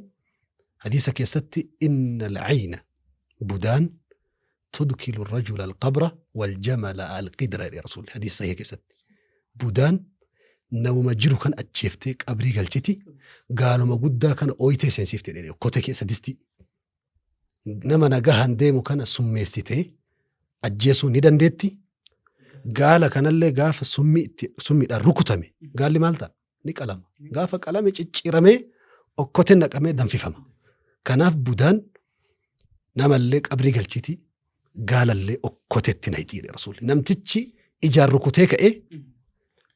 hadiisa keessatti إن العين, budaan, تدخل الرجل القبر والجمل القدر jedhe Rasuulli hadiisa sahih keessatti. Budaan namuma jiru kan ajjeeftee qabrii galchiti, gaaluma guddaa kana ooyitee seensifte jedhe, okkotee keessa distii. Nama nagahaan deemu kana summeessitee ajjeesuu ni dandeetti. Gaala kanallee gaafa summii itti summiidhaan rukutame gaalli maal ta'a? Ni qalama. Gaafa qalame cicciramee okkoteen naqamee danfifama. Kanaaf budaan namallee qabrii galchiti, gaalallee okkotetti naqxi jedhe Rasuulli. Namtichi ijaan rukutee ka'ee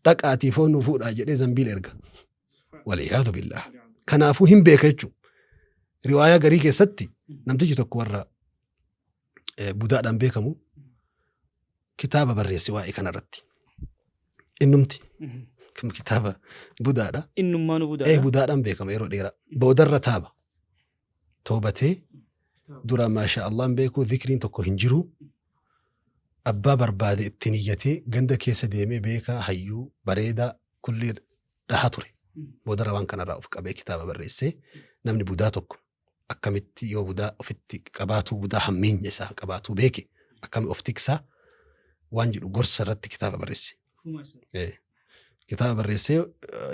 dhaqaatii foon nu fuudhaa jedhee zambiil erga. والعياذ بالله. Kanaafuu hin beeka jechuudha. Riwaayaa garii keessatti namtichi tokko warra budaadhaan beekamu kitaaba barreesse waa'ee kanarratti. Innumti kitaaba budaadha. Innummaanuu budaadha. Budaadhaan beekama yeroo dheeraa. Boodarra taaba. Toobatee dura maasha Allaan beekuu, zikriin tokko hin jiru. Abbaa barbaade ittiin iyyatee ganda keessa deemee beekaa hayyuu bareedaa kulli dhahaa ture. Boodarra waan kanarraa of qabee kitaaba barreessee, namni budaa tokko akkamitti yoo budaa ofitti qabaatuu, budaa hammeenya isaa qabaatuu beeke akkami of tiksaa waan jedhu gorsa irratti kitaaba barreesse. Kitaaba barreessee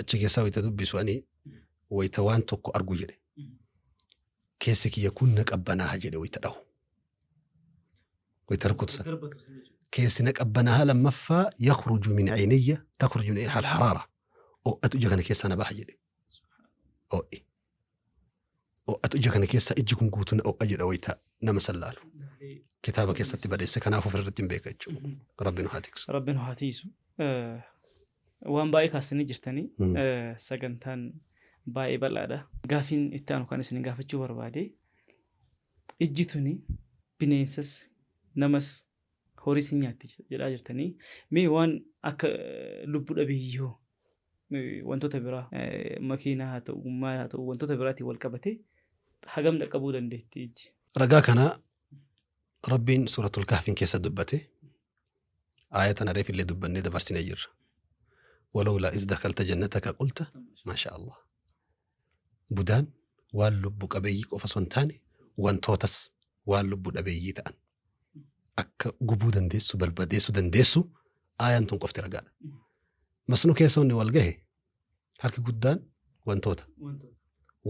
achi keessaa wayita dubbisu, ani wayita waan tokko argu jedhe. Keessi kiyya kun na qabbanaaha jedhe wayita dhahu. Wayita rukutu sana. Keessi na qabbanaaha, lammaffaa يخرج من عيني, تخرج من عيني الحرارة, ho'atu ija kana keessaa na baha jedhe. Ho'i. Ho'atu ija kana keessa ijji kun guutuu na ho'a jedha wayita nama san laalu. Kitaaba keessatti barreesse kanaaf ofirratti hin beeka jechuudha. Rabbi nu haa tiksu. Rabbi nu haa tiisu. Waan baay'ee kaastanii jirtanii sagantaan baay'ee bal'aadha. Gaafiin itti aanu kan isin gaafachuu barbaade ijji tuni bineensas namas horiis hin nyaatti jedhaa jirtanii mee waan akka lubbu dhabeeyyii hoo wantoota biraa makiinaa haa ta'u maal haa ta'u wantoota biraatiin wal qabatee hagam dhaqqabuu dandeetti ijji? Ragaa kana Rabbiin suuratul Kahfiin keessa dubbate aaya tana reef illee dubbannee dabarsinee jirra. Walawlaa iz dakalta jannataka qulta maashaa Allah. Budaan waan lubbu qabeeyyii qofa osoo hin taane wantootas waan lubbu dhabeeyyii ta'an akka gubuu dandeessu barbadeessuu dandeessu aayaan tun qofti ragaadha. Masnuu keessa wanni wal gahe harki guddaan wantoota.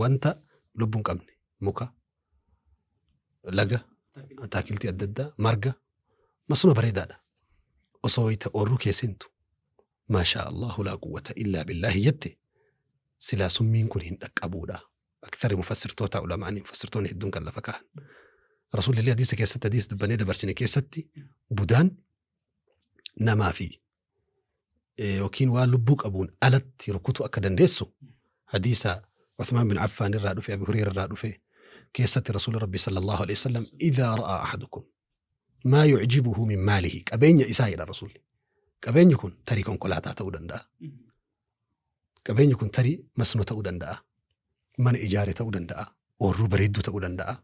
Wanta lubbuu hin qabne muka, laga, ataakiltii adda addaa, marga masnuu bareedaadha. Osoo wayita oorruu kee seentu maashaa Allahu laa quwwata illaa billaahi jette silaa summiin kun hin dhaqqabuudha. Aktarri mufassirtoota ulamaanii mufassirtoonni hedduun kan lafa kaahan. Rasuulli illee hadiisa keessatti hadiisa dubbannee dabarsine keessatti budaan namaa fi yookiin waan lubbuu qabuun alatti rukutuu akka dandeessu hadiisa Uthmaan bin Affaan irraa dhufe Abi Hureyra irraa dhufe keessatti Rasuulli Rabbi sallallahu alaihi wasallam idhaa ra'aa ahadukum maa yu'jibuhu min maalihi qabeenya isaa jedha Rasuulli. Qabeenyi kun tarii konkolaataa ta'uu danda'a. Qabeenyi kun tarii masnoo ta'uu danda'a. Mana ijaare ta'uu danda'a. Oorruu bareedduu ta'uu danda'a.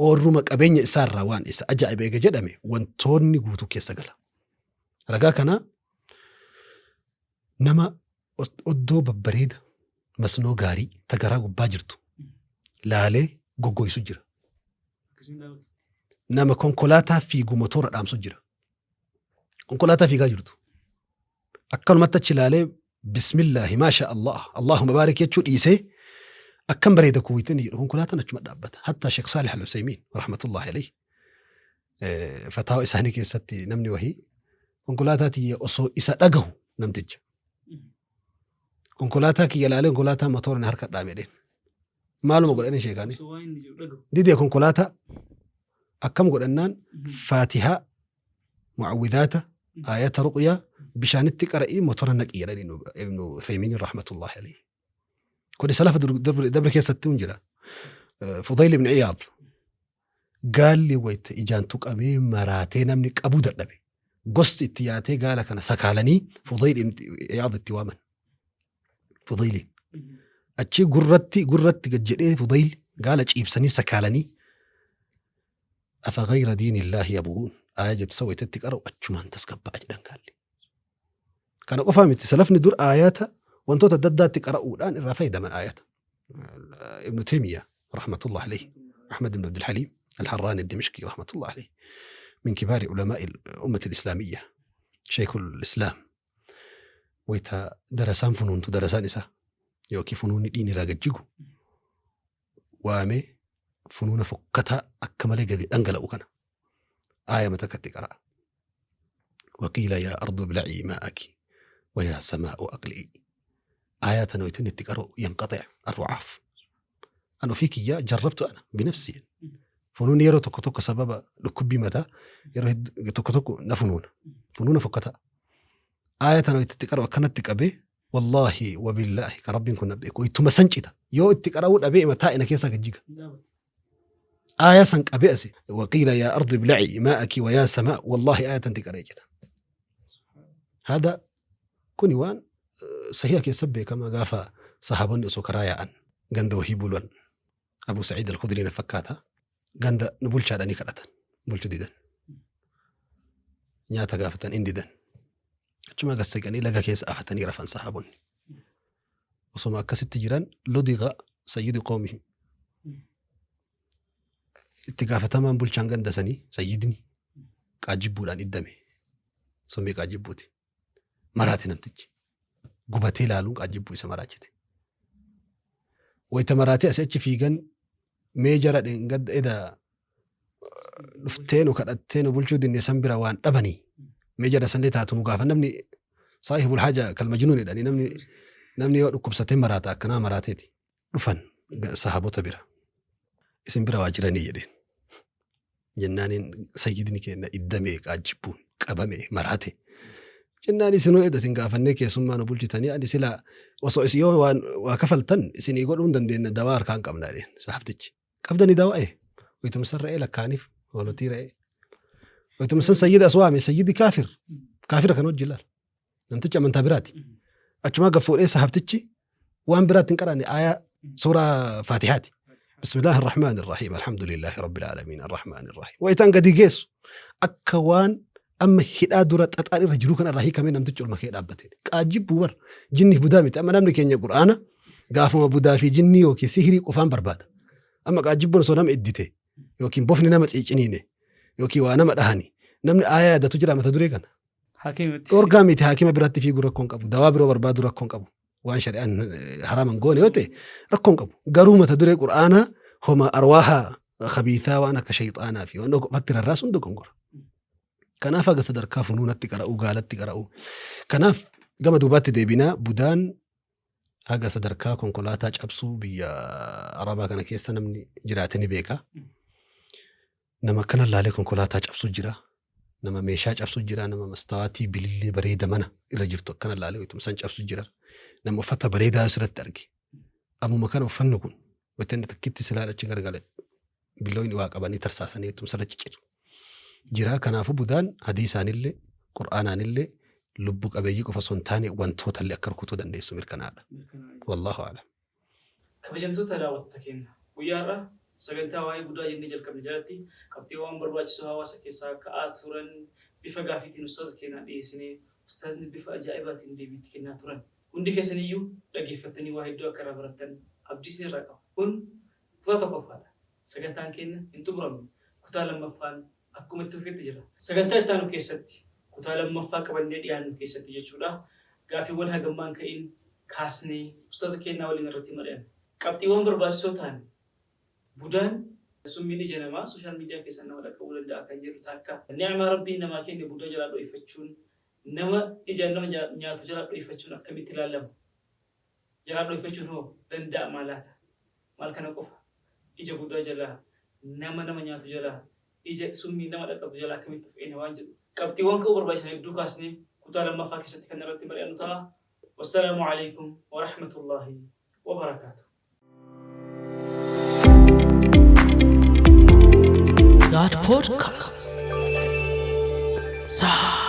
Oorruma qabeenya isaarraa waan isa ajaa'iba eega jedhame wantoonni guutuu keessa gala. Ragaa kana nama oddoo babbareeda masnoo gaarii ta garaa gubbaa jirtu laalee goggoysu jira. Nama konkolaataa fiigu motoora dhaamsu jira. Konkolaataa fiigaa jirtu. Akkanumatti achi ilaalee bismillaahi maasha Allah Allahumma baarik jechuu dhiisee akkam bareeda kuwwiitiin jedhu konkolaataan achuma dhaabbata. Hattaa Sheekh Saalih Al-Usaymiin rahmatullahi alayhi fataawa isaanii keessatti namni wahii konkolaataa tiyya osoo isa dhagahu namticha. Konkolaataa kiyya ilaalee konkolaataa motoora na harka dhaame jedheen. Maaluma godhanii sheekaanii? Didee konkolaataa akkam godhannaan faatihaa mu'awwidaata aayata ruqyaa bishaanitti qara'ii motora naqi jedhan ibnu Uthaymiin rahmatullahi alayhi. Kuni salafa dabre keessatti hin jira. Fudayl ibn Iyaad gaalli wayta ijaan tuqamee maraatee namni qabuu dadhabe. Gosti itti yaatee gaala kana sakaalanii Fudayl ibn Iyaad itti waaman. Fudayli. Achii gurratti gurratti gad jedhee Fudayl gaala ciibsanii sakaalanii afa gayra diinillaahi yabghuun aaya jettu san wayta itti qara'u achumaan tasgabba'a jedhan gaalli. Kana qofaa miti salafni dur aayata wantoota adda addaatti qara'uudhaan irraa fayyadaman aayata. Ibnu Taymiyaa rahmatullah alayhi Ahmad ibn Abdul Haliim Al-Harraani Dimishqi rahmatullah alayhi min kibaari ulamaa'i ummati al-islaamiyya sheekul islaam wayta darasaan funuuntu darasaan isaa yookiin funuunni dhiin irraa gad jigu waamee funuuna fokkataa akka malee gadi dhangala'u kana aayama takkatti qara'a. Waqiila yaa ardu ibla'ii maa'aki wa yaa samaa'u aqli'i. Aayaa tana wayta inni itti qara'u yanqaxi'a arru'aaf. An ofii kiyyaa jarrabtu ana binafsii. Funuunni yeroo tokko tokko sababa dhukkubbii mataa yeroo tokko tokko na funuuna. Funuuna fokkataa. Aaya tana wayta itti qara'u akkanatti qabee Wallaahi wabillaahi ka Rabbiin kun na beeku ittuma san cita yoo itti qara'uu dhabee ima taa'e na keessaa gad jiga. Aaya san qabee asi waqiila yaa ardu ibla'i maa'aki wa yaa samaa wallaahi aaya tanti qara'ee cita. Hada kuni waan sahiha keessa beekama gaafa sahaabonni osoo karaa yaa'an ganda wahii bulan Abu Sa'iid al-Khudrii na fakkaata ganda nu bulchaadhanii kadhatan bulchu didan nyaata gaafatan in didan achuma gad siqanii laga keessa afatanii rafan sahaabonni osoma akkasitti jiran ludiga sayyidu qawmihim itti gaafatamaan bulchaan ganda sanii sayyidni qaajjibbuudhaan iddame summii qaajjibbuuti maraate namtichi gubatee laaluun qaajjibbuu isa maraachite wayita maraatee asii achi fiigan mee jara dheengadda eda dhuftee nu kadhattee nu bulchuu dinne san bira waan dhabanii mee jara sanillee taatu nu gaafa namni saahibul haja kal majnuun jedhanii namni namni yoo dhukkubsatee maraata akkanaa maraateeti dhufan sahaabota bira. Isin bira waa jiranii jedheen. Jennaaniin sayyidni keenya iddamee qaajjibbuun qabame maraate. Jennaan isinuu eda isin gaafannee keessummaa nu bulchitanii ani silaa osoo isin yoo waan waa kafaltan isinii godhuu hin dandeenye dawaa harkaan qabna jedheen sahabtichi. Qabdanii dawaa ee. Wayituma san re'ee lakkaaniif hoolotii re'ee. Wayituma san sayyida as waame sayyidi kaafir. Kaafira kan hojii laal. Namtichi amantaa biraati. Achumaa gad fuudhee sahabtichi waan biraatti hin qaraanne aayaa suuraa Faatihaati. Bismillaahi Arrahmaani Arrahiim. Alhamdulillaahi Rabbil Aalamiin. Arrahmaani Arrahiim. Wayitaan gadi geessu akka waan amma hidhaa dura xaxaan irra jiru kanarraa hiikamee namtichi olma kee dhaabbate. Qaajibbuu bar jinniif budaa miti. Amma namni keenya Qur'aana gaafuma budaa fi jinnii yookiin sihirii qofaan barbaada. Amma qaajjibbuun osoo nama iddite yookiin bofni nama ciiciniine yookiin waa nama dhahani namni aayaa yaadatu jira mata duree kana. Hakiimatti. Dhorgaa miti haakima biratti fiiguu rakkoo hin qabu. Dawaa biroo barbaaduu rakkoo hin qabu. Waan shari'aan haraama hin goone yoo ta'e rakkoo hin qabu. Garuu mata duree Qur'aanaa homa arwaaha khabiisaa waan akka shayxaanaa fi waan qofatti rarraasuun dogongora. Kanaaf haga sadarkaa funuunatti qara'uu gaalatti qara'uu. Kanaaf gama duubaatti deebinaa budaan haga sadarkaa konkolaataa cabsuu biyya Arabaa kana keessa namni jiraate ni beeka. Nama akkana laalee konkolaataa cabsu jira. Nama meeshaa cabsu jira. Nama mastawaatii bilillee bareeda mana irra jirtu akkana laalee wayituma san cabsu jira. Nama uffata bareedaa asirratti arge. Ammuma kana uffanni kun wayita inni takkitti silaa achi garagale billooyni waa qabanii tarsaasanii wayituma sarra ciccitu. Jira. Kanaafuu budaan hadiisaanillee qur'aanaanillee lubbu qabeeyyii qofa osoo hin taane wantootallee akka rukutuu dandeessu mirkanaadha. Wallaahu a'lam. Kabajamtoota daawwattoota keenya, guyyaa har'aa sagantaa waa'ee budaa jennee jalqabne jalatti qabxiiwwan barbaachisoo hawaasa keessaa ka'aa turan bifa gaafiitiin ustaaza keenyaa dhiyeessinee ustaazni bifa ajaa'ibaatiin deebii itti kennaa turan. Hundi keessaniyyuu dhageeffattanii waa hedduu akka irraa barattan abdii isinirraa qaba. Kun kutaa tokkoffaadha. Sagantaan keenya hin xumuramne. Kutaa lammaffaan akkuma itti fufetti jira. Sagantaa itti aanu keessatti kutaa lammaffaa qabannee dhiyaannu keessatti jechuudha gaafiiwwan hagammaa hin ka'in kaasnee ustaaza keennaa waliin irratti mari'anna. Qabxiiwwan barbaachisoo ta'an budaan summiin ija namaa social media keessaan nama dhaqqabuu danda'a kan jedhu taakka. Ni'maa Rabbiin namaa kenne budaa jalaa dhoyfachuun nama ijaan nama nyaatu jalaa dhoyfachuun akkamitti ilaallama? Jalaa dhoyfachuun hoo danda'amaa laata? Maal kana qofa? Ija budaa jalaa, nama nama nyaatu jalaa, ija summii nama dhaqqabdu jalaa akkamitti of eegna waan jedhu qabxiiwwan ka'uu barbaachisan hedduu kaasnee kutaa lammaffaa keessatti kan irratti mari'annu ta'a. Wassalaamu Aleykum Warahmatullaahi Wabarakaatuh. Zaad Podcast. Zaad.